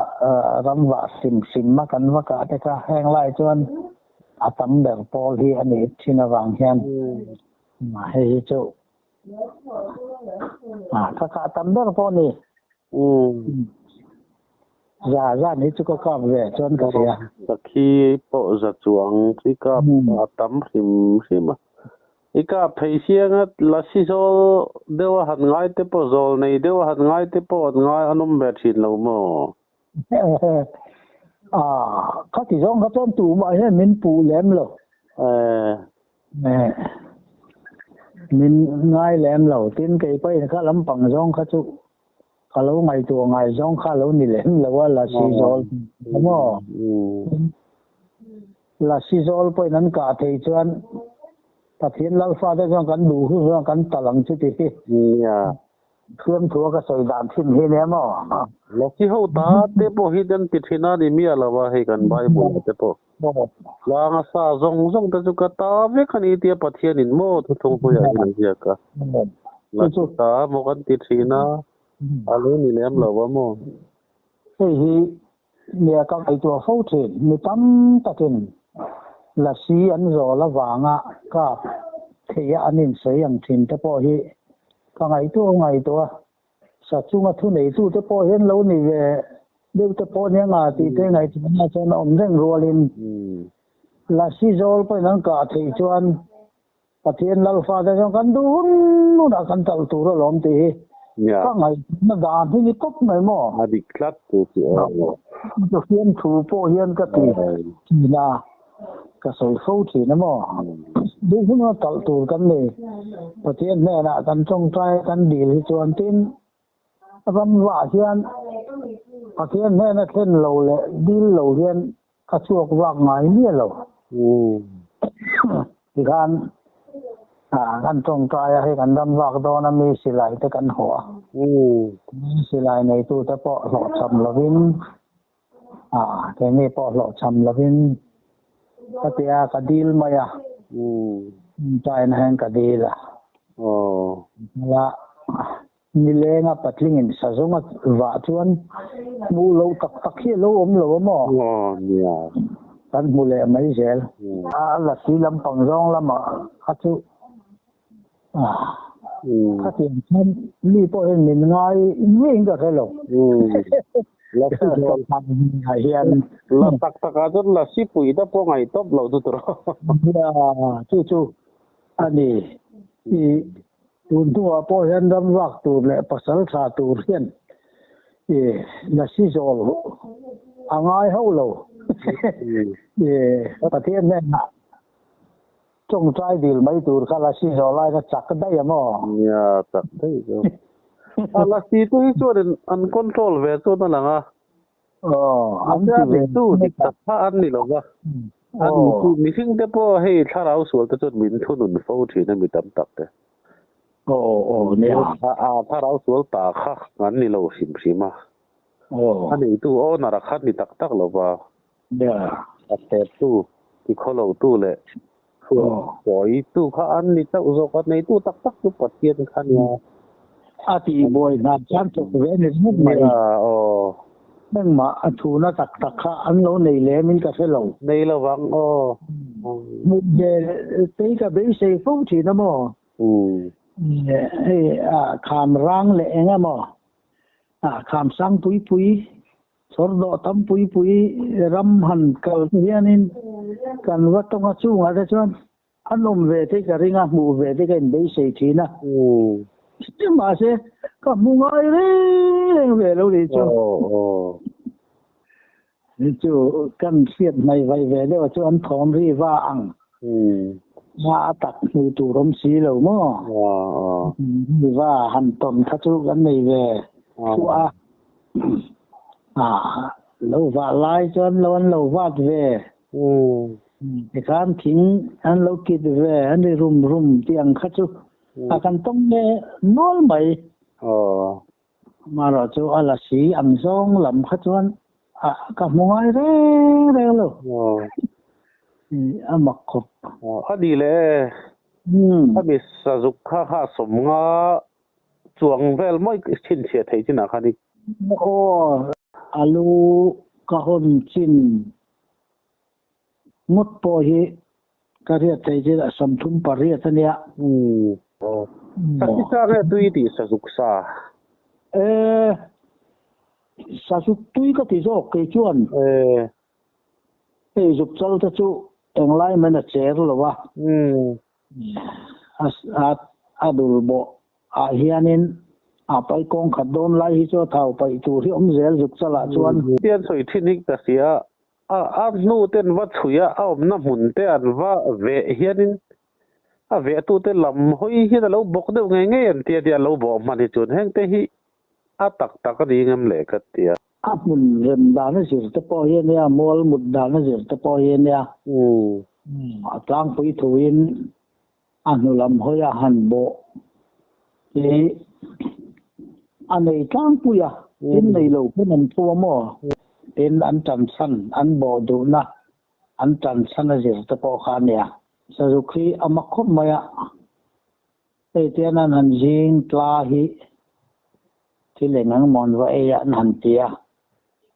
ram vah hrim hrim a kan va kah te kha heng lai chuan a tam ber pawl hi a nih thin avang hian hei hi chu ka kah tam ber pawh a ni. Za zan hi chu ka kap ve chuan ka hria. Sakhi pawh za chuang chu i kap a tam hrim hrim a. I kap thei siang a lasi zawl deuh a han ngai te pawh zawl nei deuh a han ngai te pawh an ngai an awm ve thin lo maw? Khati zawng kha chuan tumah hian min puh lem lo. Min ngai lem lo. Tin, kei pawhin kha lampang zawng kha chu ka lo ngaihtuah ngai zawng kha lo ni lem lo a, Lasi zawl maw? Lasi zawl pawhin an kah thei chuan Pathian Lalfate chuan kan duh hun chuan kan tal ang chu ti hi. Fiamthua ka sawi dan thin hi nia maw? Lasi ho ta te pawh hi kan ti thin a ni miah lo a, hei kan Bible ah te pawh. Tlanga sa zawng zawng te chu ka ta vek a ni tia Pathianin maw thuthlung hnuaiah hian a ziak a. Lasi ta maw kan ti thin a, a lo ni lem lo a maw? Hei hi nia ka ngaihtuah fo thin, mi tam takin lasi an zawl avanga kap theia an insawi ang thin te pawh hi ka ngaihtuah ngaihtuah a, sa chunga thuneitute pawh hian lo ni ve deuh te pawh nia nga tih te ngaihtuahna chuan a awm reng rualin lasi zawl pawhin an kah theih chuan Pathian Lalfate chuan kan duh hun hunah kan kal tur alawm tih hi ka ngaihtuahna dan hi ni tawp mai maw? A dik tlat chu chu aw. Ka fiamthu pawh hian ka ti thin a, ka sawi fo thin a maw? Duh huna kal tur kan ni. Pathian hnenah kan tawngtai kan dil hi chuan tin ramvah hian Pathian hnena thlen lo leh dil lo hian Ka chhuak vak ngai miah lo. Tikhan kan tawngtai a, hei kan ram vak dawn a mi silai te kan haw a. Mi silai neitu te pawh hlawhchham lovin, keini pawh hlawhchham lovin ka ti a, ka dil mai a. Tawngtaina hian ka dil a. Nilenga patlingin sazawng a vah chuan hmuh loh tak tak hi a lo awm lo a maw? Aw nia. Kan hmu leh mai zel. A lasi lampang zawng lamah kha chu khatiang chuan mi pawh hian min ngai ngeiin ka hre lo. Lasi zawl hian. La tak takah chuan lasi pui te pawh ngaih tawp loh chu tur. Nia chu chu a ni. I Tun hnuah pawh hian ram vak tur leh pasal tha tur hian i lasi zawl a ngai hauh lo. I Pathian hnenah tawngtai dil mai tur kha lasi zawl ai kha chak daih a maw? Nia, chak daih chu. A lasi te hi chuan an control ve chuan a lang a. Aw, an ti ve tu dik tak kha an ni lo va. An ni mihring te pawh hei thlarau sual te chuan min thunun fo thin a mi tam tak te. Aw, aw, nia. A thlarau sual ta kha an ni lo hrim hrim a. Aw. A neitu owner a kha ni tak tak lo va. Nia. A thlep tu, ti khaw lo tu leh sawi tu kha an ni chauh zawk a, neitu tak tak chu Pathian kha nia. A tih buai hna chuan thawk ve ni ringawt mai. Nia, aw. Engmah a thuna tak tak kha an lo nei lemin ka hre lo. Nei lovang aw. Hmuh ve te hi ka beisei fo thin a maw? Hei kham rang leh eng emaw kham sang pui pui chhawr dawh tam pui pui ram han kal te hianin kan va tawng a chungah te chuan an awm ve te ka ring a, hmuh ve te ka inbeisei thin a. Mahse ka hmu ngai reng ve lo nih chu. Ni chu kan hriat hmai vai ve deuh a chu an thawm ri va ang. A a tak hmu tur awm si lo maw? Ri va han tawn kha chu kan nei ve thluah a. Lo vah lai chuan lo an lo vat ve. Tikhan thing an lo kit ve an ri rum rum tih ang kha chu a kan tawng ve nual mai. Amaherawh chu a la si ang zawng lam kha chuan a ka hmu ngai reng reng lo. A mak khawp. A ni le e. A mi sazuk kha kha sawmnga chuang vel mawi chhinchhiah theih chinah khan i. Aw, a lu ka hawn chin ngawt pawh hi ka riat thei chin a 38 a nia. Sasi sa nge tui tih sazuk sa? E, sazuk tui ka ti zawk kei chuan. E. Hei zuk chal te chu englai main a cher lo a. A dul bawh ah hianin a pai kawng khat dawn lai hi chu a thau paih tur hi awm zel zuk chalah chuan. Tian sawi thin hi ka hria a, a hnu ten va chhui a, a awmna hmun te an va veh hianin a vehtute lam hawi hian a lo bawk deuh ngei ngei an tia tia a lo bawh hman hi chuan heng te hi a tak tak a ni ngam leh ka tia. A hmun rem dan a zir te pawh hi a nia, mual mut dan a zir te pawh hi a nia. A tlangpui thuin a hnu lam hawi a han bawh hi a nei tlangpui a, tin nei lo pawn an thu a maw? Tin an tan chhan, an bawh duhna an tan chhan a zir te pawh kha a nia. Sazuk hi a mak khawp mai a, hei tian an han zing tla hi thil eng ang maw an va ei a an han ti a,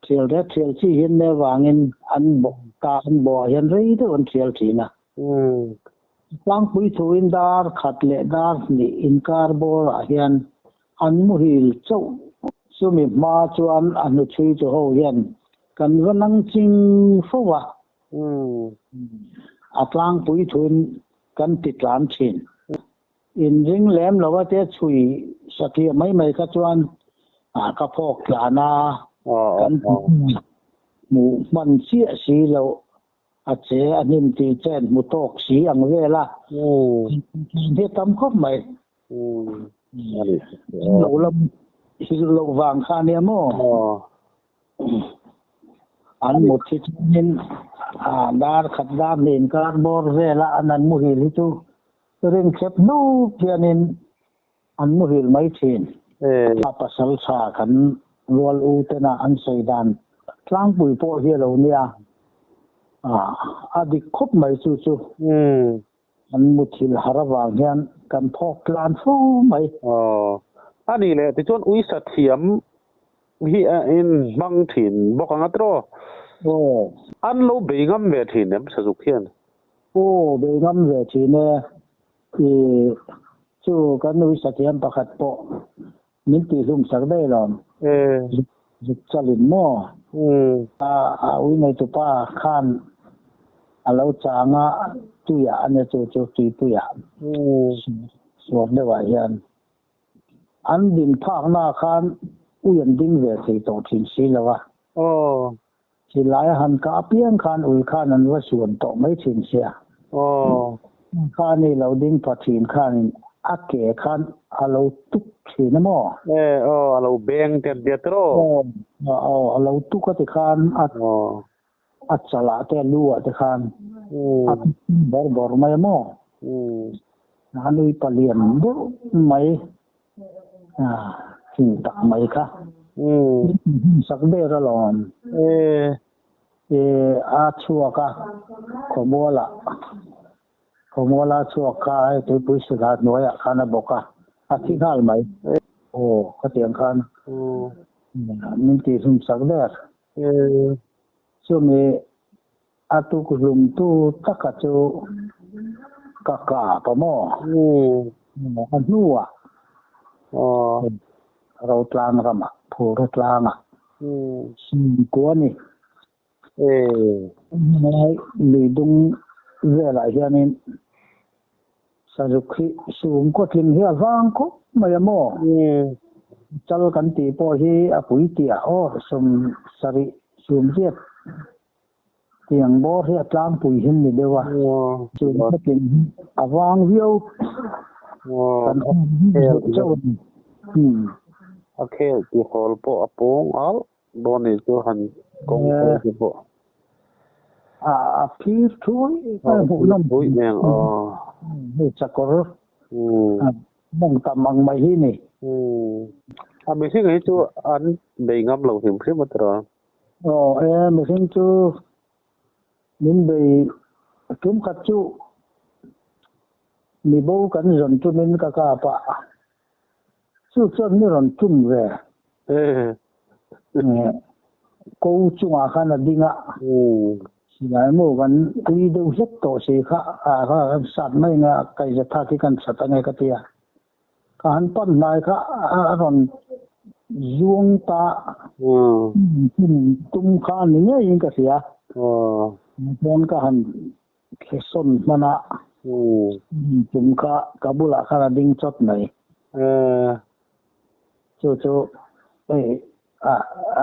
thial rek thial chi hian nia vangin an bawk ta an bawhah hian rei deuh an thial thin a. Tlangpui thuin dar khat leh dar hnih inkar bawrah hian an muhil chauh. Chumi hma chuan a hnuchhui tu ho hian kan va nang ching fo a, a tlangpui thuin kan ti tlan thin. Inring lem lo a te chhui satliah mai mai kha chuan ka phawk tlan a, kan hmuh hman chiah si loh a che a hnim tih chen hmu tawk si ang vel a, hi a tam khawp mai. Lo lam hil loh vang kha ania maw? An mut hi chuanin dar khat dar hnih inkar bawr vela an an muhil hi chu Ring thlep hnu hianin an muhil mai thin. A pasal tha kan rual u tena an sawi dan tlangpui pawh hi a lo nia. A dik khawp mai chu chu. An muthilh har avang hian kan phawk tlan fo mai. A nih leh tichuan uisa thiam hi a in hmang thin bawk ang a tiraw? An lo bei ngam ve thin em Sazuk hian? Aw, bei ngam ve thin e. I chu kan nui sathiam pakhat pawh min tihhlum sak daih lawm. Zuk chalin maw? A ui neitupa khan a lo chang a, tuiah a nia chu chu tuipuiah suak deuhah hian an din phaknaah khan ui an ding ve thei tawh thin si lo a. Silai a han kah apiang khan ui khan an va suan tawh mai thin sia. Khani lo ding pha thin khanin a ke khan a lo tuk thin a maw? E aw, a lo beng tet tet rawh. Aw, aw, a lo tuk a ti khan a a chalah te a lu ah te khan a tuk bawr bawr mai a maw? A nui palian deuh mai. Thing tak mai kha. Sak ber alawm. A chhuak a, khawmualah, khawmuala chhuak kha hei tuipui sihla hnuaiah khan a bawk a, a thi nghal mai. Aw, khatiang khan. Min tih hlum sak der. Chumi a tuk hlum tu taka chu ka kap a maw? A hnuah Rotlang ramah, Phur tlangah Singkua ni. Helai lui dung velah hianin sazuk hi sum kawtling hi a vang khawp mai a maw? Chal kan tih pawh hi a pui tih a aw 70 sum riat tiang bawr hi a tlangpui hin ni deuh a, sum kawtling hi a vang viau kan awm chauh a ni. A khel tihawl pawh a pawng alh. Bawni chu han kawng pawh chu pawh. A a phir thui a hmuh nawm thui nen aw. Hei chakawr mawng tam ang mai hi ni. A mihring hi chu an bei ngam lo hrim hrim a tiraw? Aw e mihring chu min bei tum khat chu mi bo kan zawn tumin ka kap a. Chu chuan mi rawn tum ve. Ko chungah khan a ding a. Silai maw kan ui deuh hlek tawh si kha a kan sat mai nge a kaihza thak hi kan sat ange ka ti a. Ka han pan hnai kha a rawn zuang ta tum kha a ni ngeiin ka hria. Chuan ka han Thlesawn hmana tum kha ka bulah khan a ding chawt mai. Chu chu hei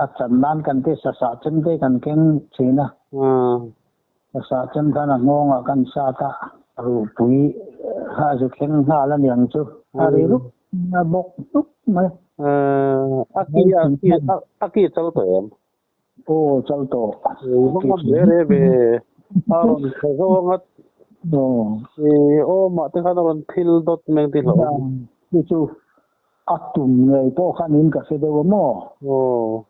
a chan nan kan ti sasah chem te kan keng thin a. Sasah chem khan a nghawngah kan sat a, ruhpui kha a zu thleng nghal a niang chu. A ri rup a bawk hnup mai. A ki a ki chal tawh em? Aw chal tawh. Va ngam ve re ve. A rawn tha zawng a. I awmah te khan a rawn phil dawt meng ti hlauh. Chu chu a tum ngei pawh khan in ka hre deuh a maw? Aw.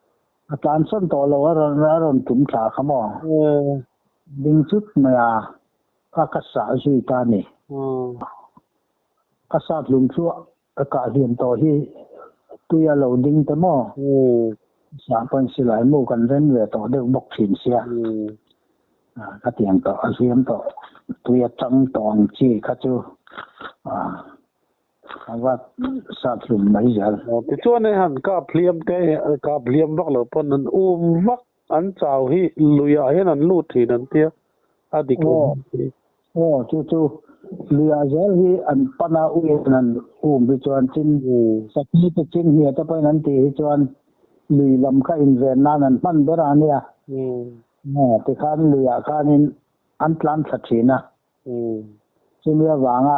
A tlansawn tawh lo a rawn a rawn tum thla kha maw? Ding chut mai a ka ka sah zui ta a ni. Ka sat hlum chu Ka kah hliam tawh hi tui a lo ding te maw? Sah pawhin silai mu kan ren ve tawh deuh bawk thin sia. Ka tiang tawh a hliam tawh tui a chang tawh ang chi kha chu a va sat hlum mai zel. Tichuan hei han kap hliam te kap hliam vak lo pawn an um vak an chau hi luiah hian an lut thin an tia a dik lo. Aw chu chu luiah zel hi an pan a uiin an um hi chuan chin sakhi te chin hnia te pawhin an tih hi chuan lui lam kha inven nan an hman ber a nia. Aw tikhan luiah khanin an tlan thla thin a. Chumi avanga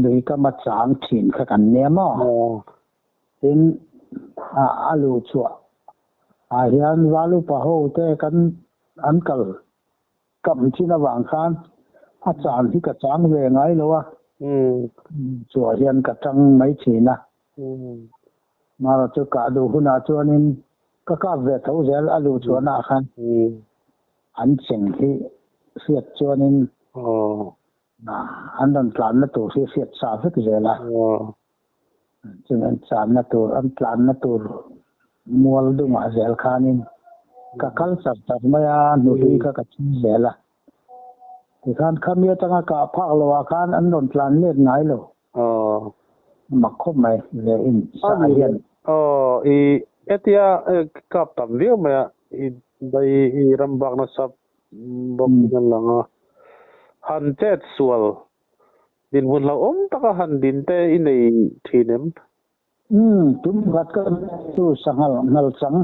lui kama chang thin kha kan nia maw? Tin a luh chhuah ah hian Valupa ho te kan an kal Kam chin avang khan a chan hi ka chang ve ngai lo a, chhuah hian ka tang mai thin a. Mara chu kah duh hunah chuanin ka kap ve tho zel a luh chhuahnaah khan an cheng hi hriat chuanin an rawn tlanna tur hi hriat sa vek zel a. Chumi an channa tur, an tlanna tur mual dungah zel khanin ka kal char char mai a, hnuhlui kha ka chhung zel a. Tikhan khami atanga kah phak lohah khan an rawn tlan let ngai lo. Mak khawp mai ve in sa hian. Aw, i hetia kap tam viau mai a, i dai i ram bak nasa bawk in a lang a, han chet sual Dinhmun hlauhawm taka han din te i nei thin em? Umm, tum khat ka chu sanghal nghal chang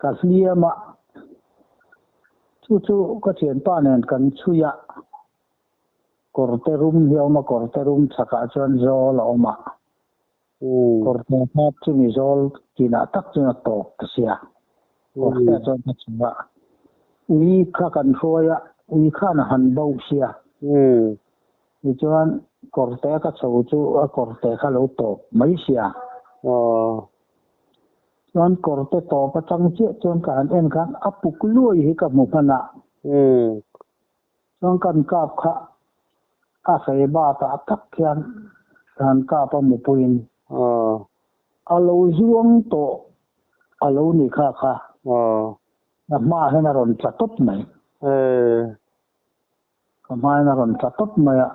ka hliam a, chu chu ka thianpa nen kan chhui a, kawrte rum hi a awm a, kawrte rum chhakah chuan zawl a awm a, kawrte khat chumi zawl tinah tak chuan a tawp ta sia, kawrte chuan ka chhung a, ui kha kan hruai a, ui khan a han bo sia, tichuan kawrte ka chho chu a kawrte kha lo tawp mai sia, chuan kawrte tawp atang chiah chuan ka han en khan a puk luai hi ka hmu hman a. Chuan kan kap kha a hrei bakah tak hian kan kap a mupuiin a lo zuang tawh. a lo ni kha kha. Ka hmaah hian a rawn tla tawp mai. Ka hmaah hian a rawn tla tawp mai a,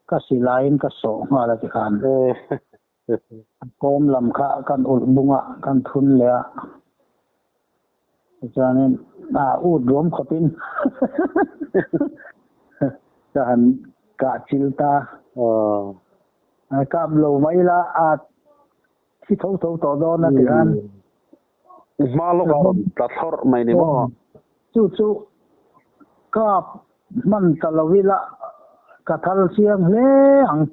ka silaiin ka sawh nghal a tikhan. A kawm lam kha kan ulh bung a, kan thun leh a. Tichuanin a ut ruam khawpin ka han kah chil ta. Kap lo mai ila a thi tho tho tawh dawn a tikhan. I hma lawk a rawn tla thlawrh mai ni maw? Chu chu kap hman ta lo ila ka thal chiang hle ang.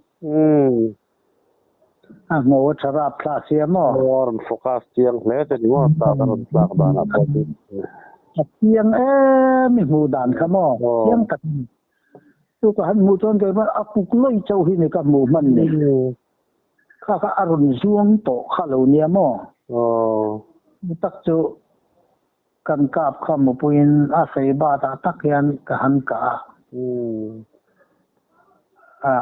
A hmu a tha rap thla sia maw? Aw a rawn focus chiang hle che ni maw tlak a rawn tlak danah pawh chu. A chiang em i hmuh dan kha maw? Chiang tak a ni. Chu ka han hmuh chuan keimah a kuk lawih chauh hi ni ka hmuh hman ni. Kha kha a rawn zuang tawh kha lo nia maw? Chu tak chu kan kap kha mupuiin a fei batah tak hian ka han kah a.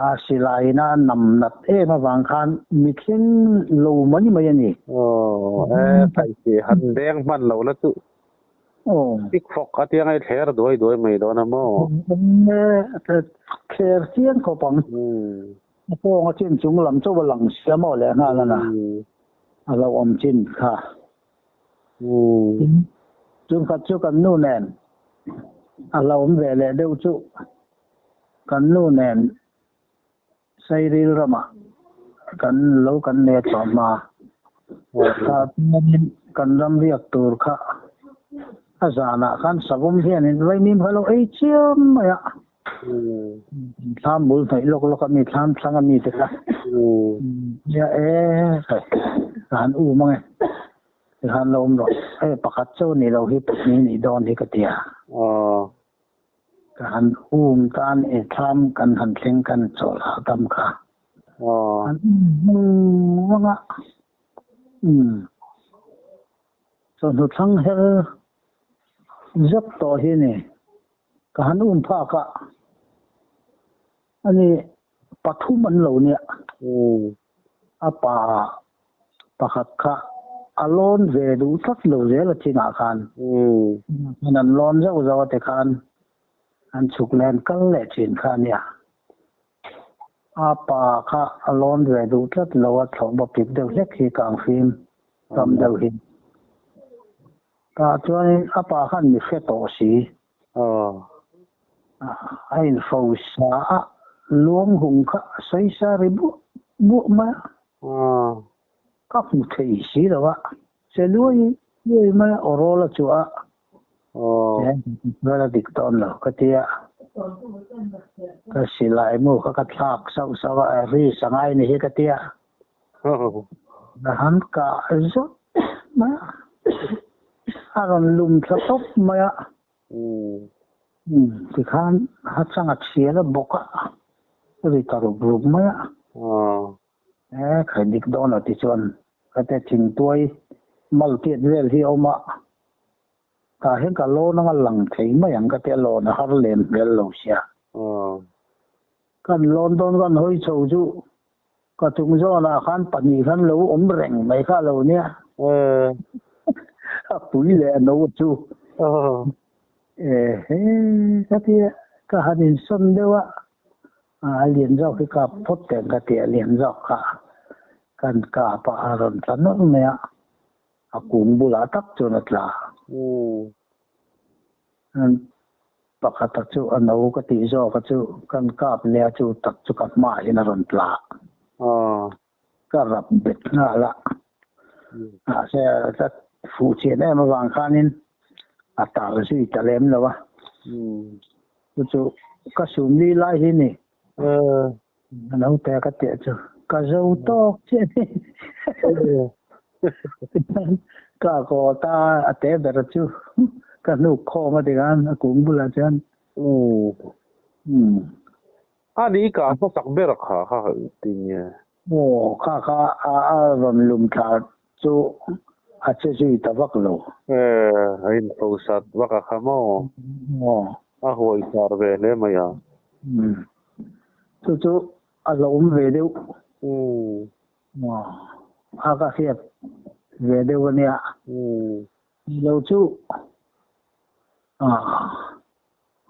A silaiin a nam nat em avang khan mi thleng lo mai mai a ni. Aw, e, thaih han deng hman lo la chu. Pik fawk a tiang ei thler duai duai mai dawn a maw? E, thler chiang khawp ang. A pawng a chin chung lam chauh a lang sia maw leh nghal a na. A lo awm chin kha. Chungkhat chu kan nu nen a lo awm ve leh deuh chu kan nu nen Sairil ramah kan lo kan ne tawh hma. Tah chuanin kan ram riak tur kha a zanah khan savawm hianin vaimim kha lo ei chiam mai a. Thlam bul hnaih lawk lawk a mi thlam thlang a mi te kha nia e khai ka han um ang e tikhan lo awm rawh hei pakhat chauh ni lo hi pahnih nih dawn hi ka ti a ka han um tan e thlam kan han thleng kan chawlh hahdam kha an um vang a chawhnu thlang her zet tawh hi ni. Ka han um phak a, ani pathum an lo nia. A pa pakhat kha a lawn ve duh tlat lo zel a chinah khan. Khan an lawn zauh zauh a tikhan an chhuk leh an kal leh thin kha a nia. A pa kha a lawn ve duh tlat lo a, thlawh bawk pik deuh hlek hi kang fim tam deuh hi. Tah chuanin a pa khan mi hre tawh si. A info sa a, luang hung kha a sawi sa ri buah buah mai a. Ka hmu thei si lo a, che luai luai mai a, aw rawl a chhuah a. Chuan a dik dawn lo ka ti a, ka silai mu kha ka thlak sauh sauh a, ri sa ngai ni hi ka ti a. Ka han kah zawt mai a, a rawn lum thla tawp mai a. Tikhan a chang a thial a bawk a, ri ta rup rup mai a. E khai dik dawn lo tichuan ka te thingtuai mal tiat vel hi a awm a, tah hian ka lawn anga lang thei mai ang ka tia lawn a har lem hmel lo sia. Kan lawn dawn kan hawi chho chu Ka chung zawnah khan pahnih khan lo awm reng mai kha lo nia. A pui leh a no chu. Ehe ka ti a, ka han insawn deuh a, a lian zawk hi kap phawt teh ka ti a, lian zawk kha kan kap a, a rawn tla nawlh mai a, a kung bulah tak chuan a tla. Pakhata chu a no ka tih zawk a chu kan kap leh a chu tak chu ka hmahin a rawn tla. Ka rap bet nghal a. Mahse ka fuh chian em avang khanin a tal zui ta lem lo a. Chu chu ka sumli lai hi ni. A no te ka tih chu ka zo tawk chiah ni. Ka kaw ta a te ber chu ka hnuk khawm a tikhan a kung bulah chuan. A ni ka hmasak ber kha kha ti nge. Aw kha kha a rawn lum thla chu a che zui ta vak lo. E a in fo sat vak a kha maw. A huai sar ve hle mai a. Chu chu a lo awm ve deuh. A ka hriat. ve deuh a nia. Ni lo chu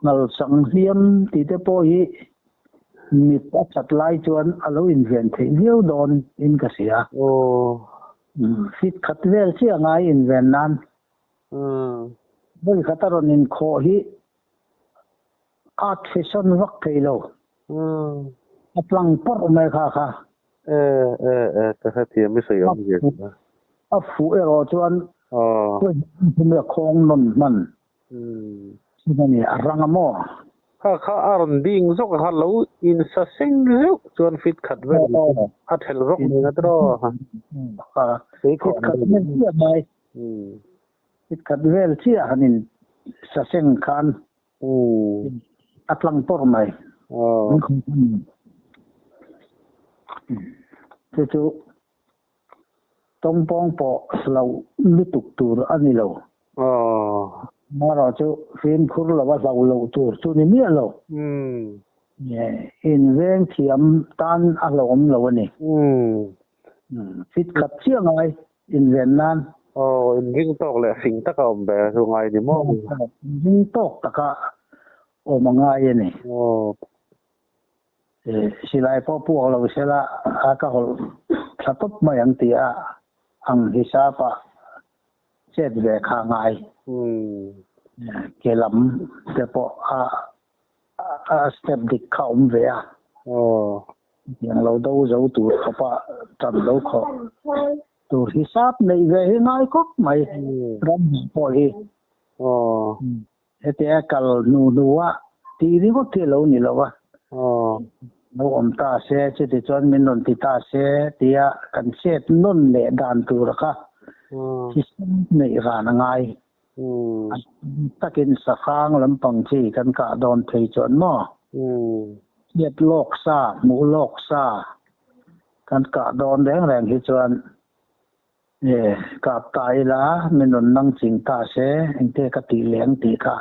ngalchang hliam tih te pawh hi mit a chat lai chuan a lo inven theih viau dawn in ka hria. Fit khat vel chiah ngai inven nan. Vawi khat a rawn inkhawh hi a thisen vak thei lo. A tlang pawrh mai kha kha. E e e ka hrethiam i sawi awm zia chu a. A fuh erawh chuan a khawng nawn hman sin a ni, a rang a maw? Kha kha a rawn ding zawk a kha lo insa seng zeuh chuan fit khat vel a thelh zawk mai nga tiraw? Fit khat vel chiah mai. Fit khat vel chiah han in sa seng khan A tlang pawrh mai. Chu chu tawngpawng pawh hlauh lutuk tur a ni lo. Amaherawh chu fimkhur lova hlauh loh tur chu ni miah lo. Inveng thiam tan a hlauhawm lo a ni. Fit khat chiah ngai inven nan. Aw, inring tawk leh fing taka awm ve chu ngai ni maw? Inring tawk taka awm a ngai a ni. Aw. Silai pawh puak lo sela a ka hawlh thla tawp mai ang tih a ang hisapa chet ve kha a ngai. Ke lam te pawh a a step dik kha awm ve a. Aw. Hetiang lo do zo tur khawpa tan lo khawh tur hisap neih ve hi ngai khawp mai ram hnih pawh hi. Aw. Hetia kal hnu hnua tih ringawt hi a lo ni lo a. Aw. Lo awm ta se, chuti chuan min rawn ti ta se tia kan chet nawn leh dan tura kha hisap neih ran a ngai. A takin sahrang lampang chi kan kah dawn phei chuan maw? Hriat lawk sa, hmuh lawk sa kan kah dawn reng reng hi chuan e kap ta ila min rawn nang ching ta se engte ka tih leh ang tih kha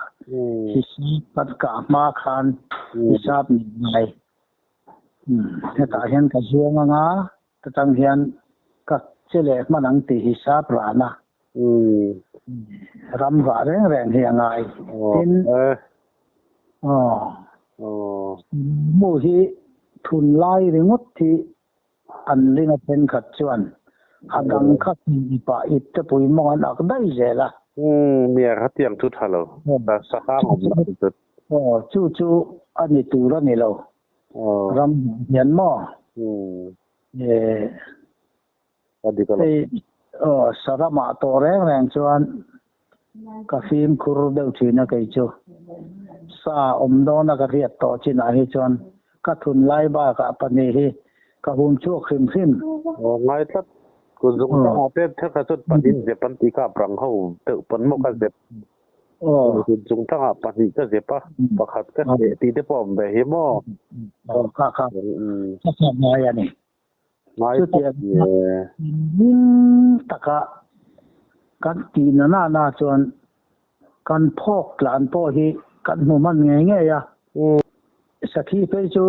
hisap kan kah hma khan hisap ni ngai. Hetah hian ka zuang anga Chutang hian ka che leh hman ang tih hi sap ran a, ram vah reng reng hi a ngai. Tin, aw, mu hi thun lai ringawt hi an ring a thenkhat chuan a dang kha pah ip te pui mawng an ak daih zel a. Nia, khatiang chu tha lo. Sahang awm lo chu. Aw, chu chu a ni tur a ni lo. Ram hian maw? Hei aw saramah tawh reng reng chuan ka fimkhur deuh thin a kei chu. Sa awm dawna ka hriat tawh chinah hi chuan ka thun lai bakah pahnih hi ka hum chhuak hrim hrim. Aw ngai tlat. Kut zung tangah te thekha chuan pahnih zep an tih kha a rang ho deuh pawn maw ka zep. Aw. Chung thangah pahnih ka zep a, pakhat ka hneh tih te pawh a awm ve hi maw? Aw, kha kha. Ka kha ngai a ni. Ngai tak ni e. Hlim taka kan tih na na na chuan kan phawk tlan pawh hi kan hmu hman ngei ngei a. Sakhi phei chu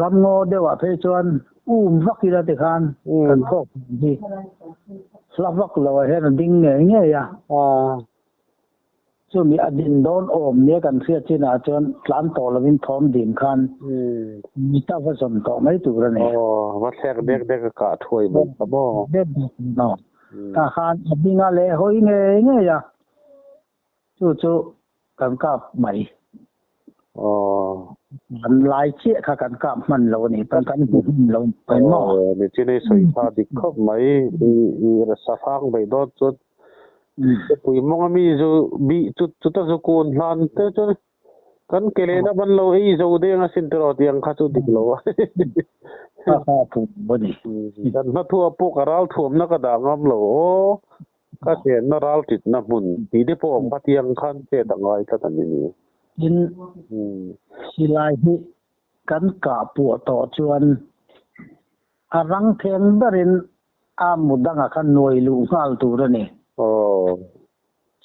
ramngaw deuhah phei chuan um vak ila tikhan kan phawk tlan hi hla vak lo ah hian a ding ngei ngei a. Chumi a din dawn awm nia kan hriat chinah chuan tlan tawh lovin thawm dim khan mita va zawm tawh mai tur a ni. Aw, va thlek dek dek a kah thuai mai kha maw? Dek dek maw. Tah khan a ding a leh hawi ngei ngei a, chu chu kan kap mai. Aw. Kan lai chiah kha kan kap hman lo a ni, kan kan hmu hman lo a ni maw? Aw, ni chin ei sawi tha dik khawp mai, i safang beih dawn chuan Pui mawng a mi zu bih chut chut a zu kun hlan te chuan kan ke lehna ban lo ei zo deng asin tiraw tih ang kha chu dik lo a. Kan hmathua pawh ka ral thuamna ka dah ngam lo aw, ka chenna ral titna hmun tih te pawh awm kha tiang khan chet a ngai tlat a ni ni. Tin, silai hi kan kah puah tawh chuan a rang theng berin A mu dangah khan nuai luh nghal tur a ni. Aw.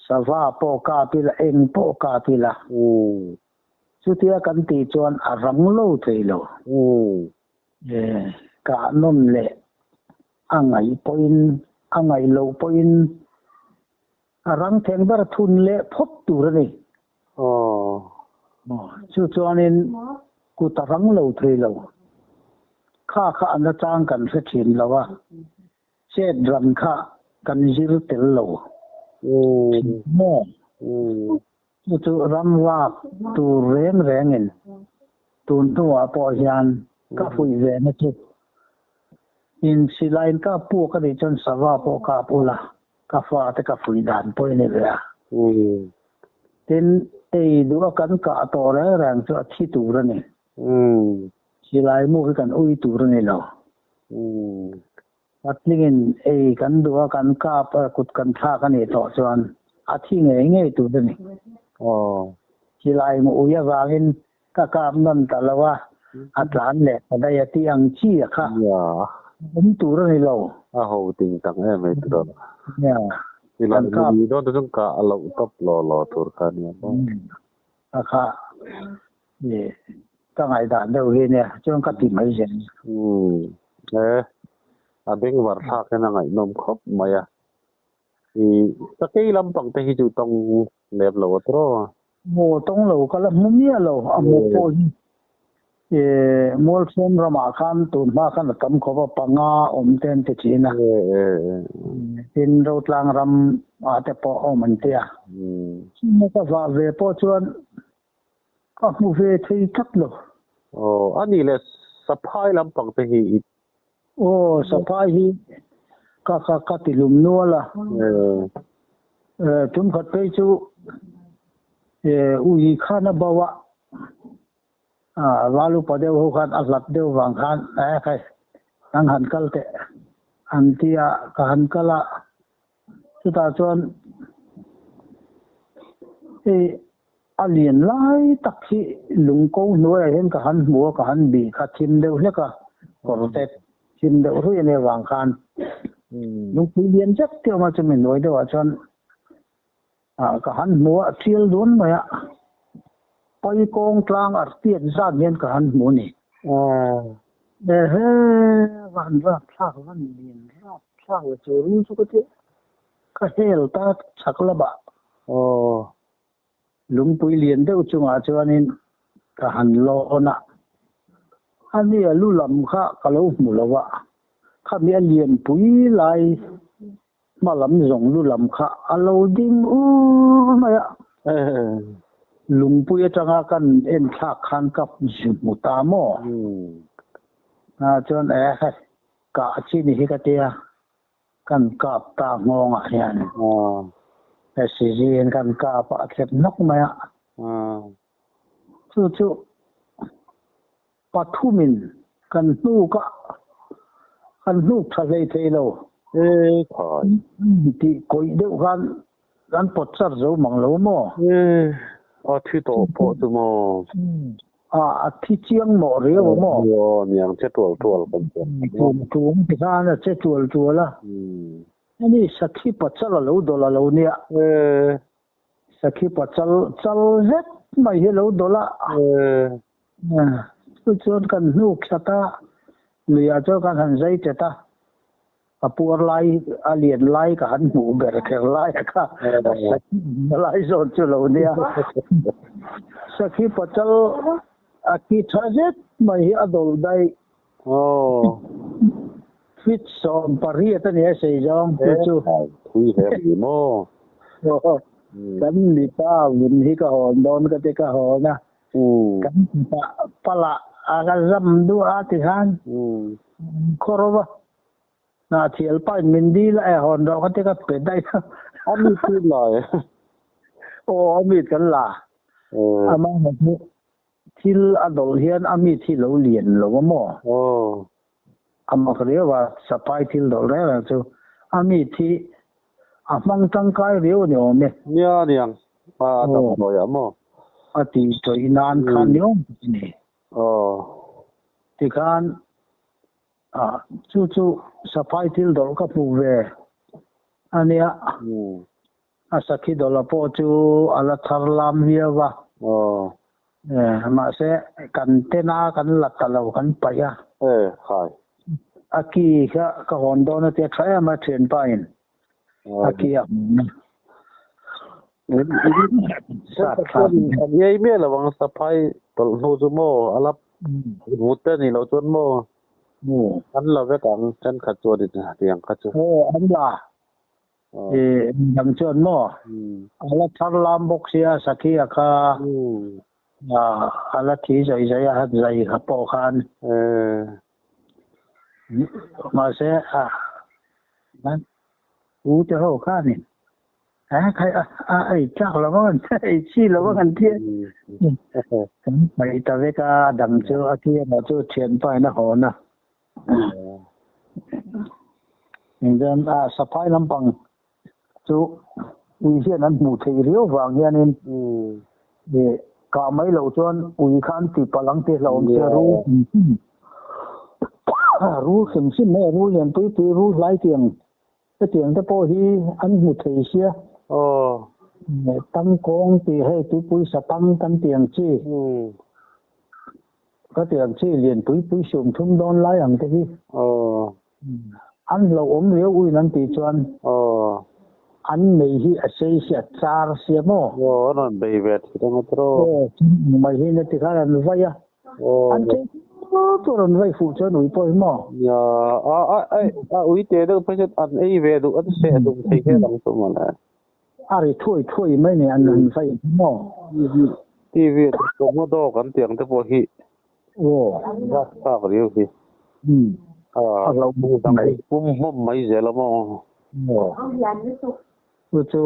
Sava pawh kap ila, eng pawh kap ila. Chutia kan tih chuan a rang lo thei lo. Kah nawn leh a ngaih pawhin. A ngaih loh pawhin a rang theng ber thun leh phawt tur a ni. Chu chuanin kut a rang lo thei lo. Kha kha a nachang kan hre thin lo a, chet ran kha kan zir tel lo thin maw? Chu chu ram vak tur reng rengin tun hnuah pawh hian ka fuih ve na chu. In silaiin kap puak a nih chuan sava pawh kap ula, ka fate ka fuih dan pawh i ni ve a. Tin, ei duh a kan kah tawh reng reng chu a thi tur a ni. Silai mu hi kan ui tur a ni lo. Patlingin ei kan duh a, kan kap a, kut kan thlak a nih tawh chuan a thi ngei ngei tur a ni. Silai mu ui avangin ka kap nawn ta lo a, a tlan leh ta daih a tih ang chi a kha awm tur a ni lo. A ho ting tak em mai tur a. Silai mu ui dawn te chuan kah a loh tawp law law tur kha a nia maw. A kha ka ngaihdan deuh hi nia chuan ka ti mai zel. Umm e a bengvar thlak hian a ngaihnawm khawp mai a. I sakei lampang te hi chu tawng lep lo a tawh. Maw tawng lo ka la hmu miah lo a hmuh pawh hi e Mualchhawm ramah khan tun hma khan a tam khawp a panga awm te an ti thin a. Tin Rotlang ram ah te pawh awm an ti a. Chumi ka vah ve pawh chuan ka hmu ve thei tlat lo. Aw a nih leh saphai lampang te hi i. Aw saphai hi ka ka ka ti hlum nual a. Tumkhat phei chu ui khan a bo a. Val upa deuh ho khan a hlat deuh vang khan eh khai nang han kal teh an ti a, ka han kal a, chutah chuan hei a lian lai tak hi lungko hnuaiah hian ka han hmu a, ka han bih kha thim deuh hlek a, kawr te thim deuh ruih a nih avang khan lungpui lian zet te a awm a, chumi hnuai deuhah chuan Ka han hmu a, thial dawn mai a, pai kawng tlang artiat zat hian ka han hmu a ni. Ehe, van rap thlak, van lian rap thlak le chu rul chu ka ti, ka hel ta chhak lamah lungpui lian deuh chungah chuanin ka han lawn a, ani a lu lam kha ka lo hmu lo a, khami a lianpui lai Hma lam zawng lu lam kha a lo ding ur mai a. Lungpui atanga kan en thlak khan ka zu hmu ta maw? Chuan e hei kah chi ni hi ka tia, kan kap ta nghawngah hian SCG in kan kap a, a thlep nawk mai a. Chu chu Pathumin kan hnuk a, kan hnuk tha hlei thei lo. E khai. Tih kawih deuh khan kan pawt char zo mang lo maw? E, a thi tawh pawh chu maw? A, a thi chiang mawh riau a maw? Aw, niang che tual tual kan ti. Tum tum ti khan a che tual tual a. Ani sakhi pachal a lo dawlh a lo nia. E. Sakhi pa chal chal zet mai hi lo dawlh a. Chu chuan kan hnuk thlat a, luiah chuan kan han zai tet a, a puar lai a lian lai ka han hmuh ber kher lai a kha sakhi awmna lai zawn chu lo nia. Sakhi pa chal a ki tha zet mai hi a dawlh daih. Fit 18 a ni a sei zawng chu chu. Thui hle mai maw? Kan mipa vun hi ka hawn dawn ka ti ka hawn a. Kan mipa pala a ka zam duh a ti khan khaw ro va. Hna thial pa in min dil a e hawn rawh ka ti ka pe daih a. A mit kan la e. Aw a mit kan la. Amah chu Thil a dawlh hian a mit hi lo lian lo a maw? A mak riau a, sapai thil dawlh reng reng chu a mit hi a hmang tangkai riau a ni awm e. Nia niang, a damdawi ah maw? A tih tawih nan khan ni awm tak a ni. Tikhan chu chu sapai thil dawlh ka hmuh ve a nia. A sakhi dawla pawh chu a la thar lam viau a. Mahse, kan tena kan la ta lo, kan paih a. Khai. A ki kha ka hawn dawn a tia tha em a thianpa in a ki a hawn a. Sat thla. An iai miah lo ang saphai tawlh hnu chu maw a la vut te ni lo chuan maw an la vek ang thenkhat chuan in tiang kha chu. Aw an la dang chuan maw a la thar lam bawk sia sakhi a kha a la thi zai zai a zai kha pawh khan mahse a u te ho khanin a khai a ei tlak lo ang an ei chi lo ang an tia kan paih ta vek a dang chu a thi erawh chu thianpa in a hawn a engchuan a saphai lampang chu ui hian an hmuh theih riau vang hianin kah mai loh chuan ui kha an ti palh ang tih hlauhawm sia rul hrim hrim rul hrim hrim mai a rul lian pui pui rul hlai tiang hetiang te pawh hi an hmu thei sia tangkawng tih hei tuipui satang kan tih ang chi ka tih ang chi lian pui pui sum thum dawn lai ang te hi An hlauhawm riau uin an tih chuan an nei hi a sei sia char sia maw? Aw an rawn bei ve thei ang a tiraw? Aw mai hi na tikhan an vai a, an chei tur tur an vai fuh chuan ui pawh hi maw? Nia a a a ui te deuh phei chuan an ei ve duh an seh duh thei hial ang chu mawle. A ri thuai thuai mai ni an han vai hi maw? TV ah te Komodo kan tih ang te pawh hi Aw. Rapthlak riau hi. A hlauh mai. Pum hmawm mai zel a maw? Aw. Chu chu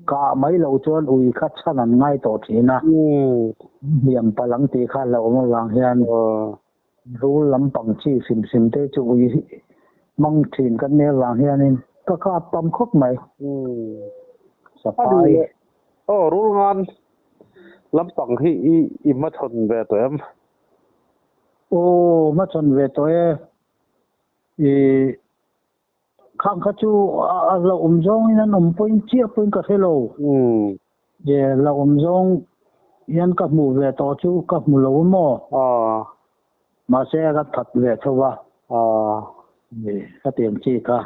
kah mai loh chuan ui kha chhan an ngai tawh thin a. Hliam palh ang tih kha hlauhawm avang hian rul lampang chi hrim hrim te chu ui hmang thin kan nih avang hianin ka kap tam khawp mai. Sapai. Aw rul ngan Lampang hi i i hmachhawn ve tawh em? Aw, hmachhawn ve tawh e. I khang kha chu a hlauhawm zawngin an awm pawhin chiah pawhin ka hre lo. E hlauhawm zawng hian ka hmuh ve tawh chu ka hmu lo maw? Mahse ka that ve tho va. Ka tiang chi kha.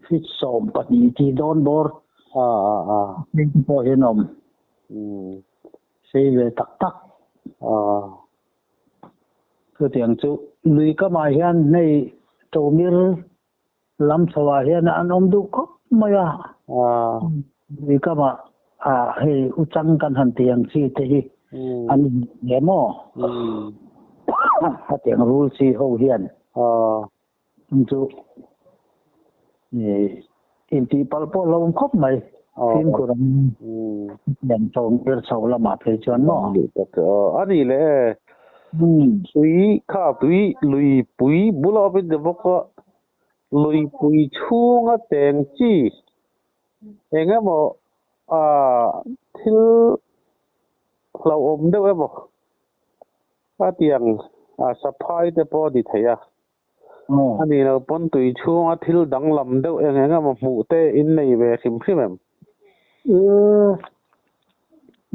Feet 12 tih dawn bawr hming te pawh hian a awm sei ve tak tak. Chutiang chu lui kamah hian hei Tomir lam chhoah hian an awm duh khawp mai a. Lui kamah hei Uchang kan han tih ang chi te hi an in hle maw? Hetiang rul chi ho hian. Chung chu intih palh pawh lo awm khawp mai. Fimkhur ang lian chho ngir chho lamah phei chuan maw? A ni le e. Tui kha tui luipui bula awm in ni bawk a, luipui chhunga cheng chi eng emaw thil hlauhawm deuh emaw a tiang saphai te pawh a ni thei a. A ni lo pawn tui chhunga thil danglam deuh eng eng emaw hmuh te in nei ve hrim hrim em? E,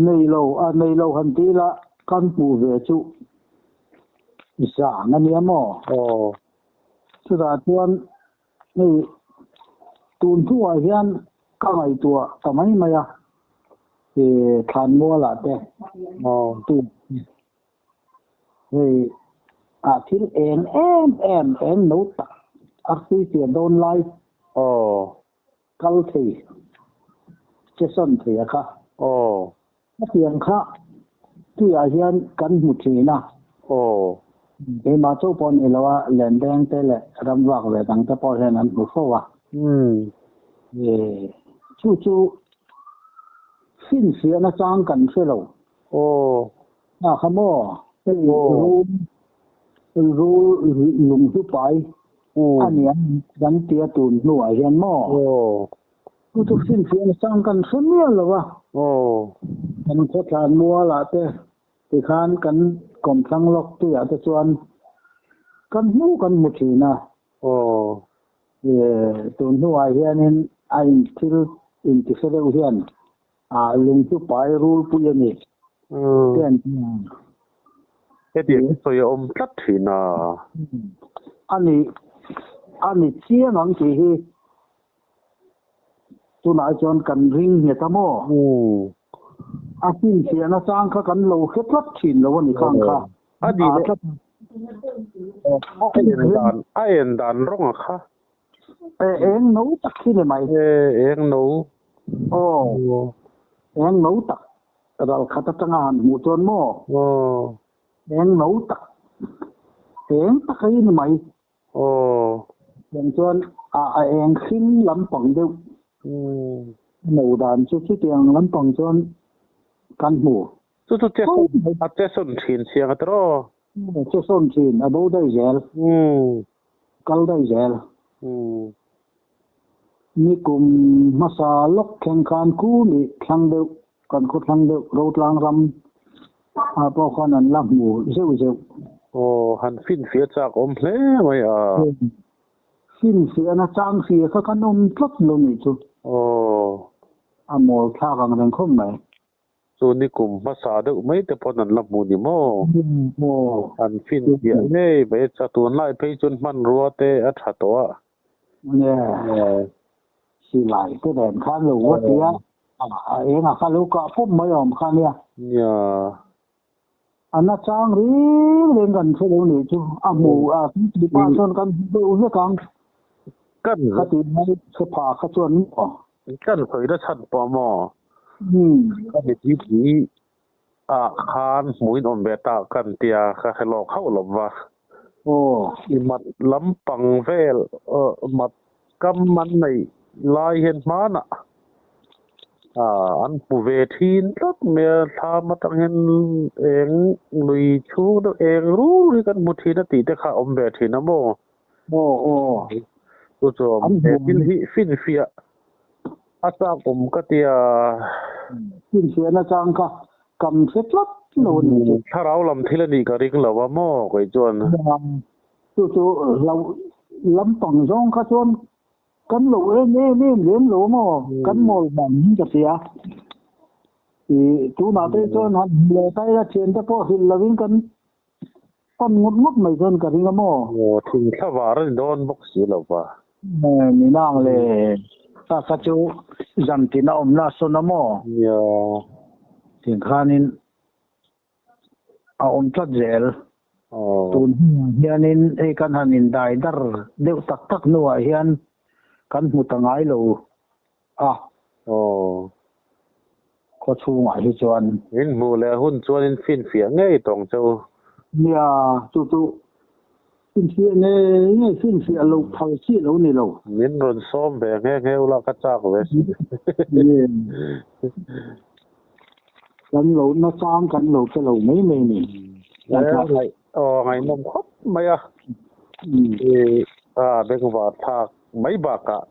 nei lo, a nei lo han ti ila kan hmuh ve chu zang a nia maw? Aw. Chutah chuan hei tun hnuah hian ka ngaihtuah ta mai mai a, e thlanmualah te tu Hei a thil eng em em eng no tak a hrui pian dawn lai kal thei che sawn thei a kha. Hetiang kha tuiah hian kan hmu thin a. Keimah chauh pawh ni lo a, lendeng te leh ramvak ve dang te pawh hian an hmu fo a. Chu chu finfiahna chang kan hre lo. A kha maw? Hei rul rul lung hlu pai a nia kan tia tun hnuah hian maw? Chu chu finfiahna chang kan hre miah lo a. Kan khawthlan mualah te tikhan kan kawmthlang lawk tuiah te chuan kan hmu kan hmu thin a. Tun hnuah hianin a inthil intihre deuh hian A lung chu pai rulpui a ni. Te an ti ang. Hetiang hi sawi a awm tlat thin a. A ni, a ni chiang ang tih hi tunah chuan kan ring nghet a maw? A finfiahna chang kha kan lo hre tlat thin lo a ni khang kha. A ni leh a en dan, a en dan rawng a kha. Eng no tak hi ni mai. Eng no. Aw. Eng no tak. Ral khat atanga han hmuh chuan maw? Aw. Eng no tak. Eng tak hi ni mai. Aw. Tiang chuan a a eng hring lampang deuh. No dan chu chutiang lampang chuan kan hmu. Chu chu che sawn a che sawn thin chiang a tiraw? Che sawn thin a bo daih zel. Kal daih zel. Nikum hmasa lawk thleng khan Kumi thlang deuh, kan khaw thlang deuh Rotlang ram ah pawh khan an la hmu zeuh zeuh. Aw, han finfiah chak awm hle mai a. Finfiahna chang hria kha kan awm tlat lo nih chu. Aw. A mawl thlak ang reng khawp mai. Chu nikum hmasa deuh mai te pawn an la hmu ni maw? An finfiah ngei mai a, tunlai phei chuan hmanrua te a tha tawh a. Nge, silai te nen khan lo va ti a, a engah kha lo kah pawp mai awm kha nia. Nia. A nachang reng reng kan hre lo nih chu, a hmu a, kan tih pah chuan kan hmu deuh vek ang. Kan Ka tih mai hre pha kha chuan maw? Kan sawi na chhan pawh maw? Ka mitthi pui ah khan hmuin awm ve ta kan tia ka hre lawk hauh lo va. I mat lampang vel mat kam an neih lai hian hmanah an hmu ve thin tlat mai a, thlam atang hian eng lui chhung deuh eng rur hi kan hmu thin a tih te kha a awm ve thin a maw? Aw aw. Chu chuan he thil hi finfiah a chak awm ka tia. Finfiah na chang kha kam hre tlat lo a ni chu. Thlarau lam thil a nih ka ring lo a maw kei chuan. Chu chu hlo lampang zawng kha chuan kan lo em em em lem lo maw kan mawl vang in ka hria. I tunah te chuan han leh ta ila thiante pawh hrilh lovin kan Pan ngawt ngawt mai chuan ka ring a maw? Aw, thing thla var a ni dawn bawk si lo va. Ni nang le, ta kha chu zan tin a awmna a sawn a maw? Nia. Tiang khanin a awm tlat zel. Aw. Tun hnuah hianin hei kan han indai dar deuh tak tak hnuah hian kan hmu ta ngai lo a. Aw. Khaw chhungah hi chuan. In hmuh leh hun chuan in finfiah ngei tawng che u. Nia, chu chu finfiah ngei ngei finfiah loh phal chi lo ni lo. Min rawn sawm ve nghe nghe ula ka chak ve si. Kan lo nachang kan lo che lo mai mai ni. Aw ngaihnawm khawp mai a. A bengvar thlak mai bakah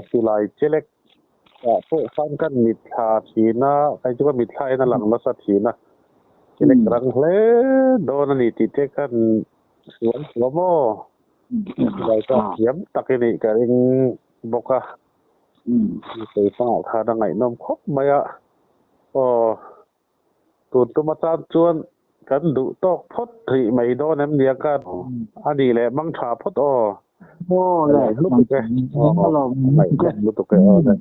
silai chelek ah pawh khan kan mitthla thin a, kei chu ka mitthla in a lang nasa thin a, chelek rang hle dawn a ni tih te khan sual suam aw. Silai kha thiam tak i nih ka ring bawk a. Keipangah khan a ngaihnawm khawp mai a. Aw. Tun tum atan chuan kan duh tawk phawt rih mai dawn em nia ka a nih leh mang tha phawt aw. Aw le. Lutuk e. Aw, lutuk e. Aw le.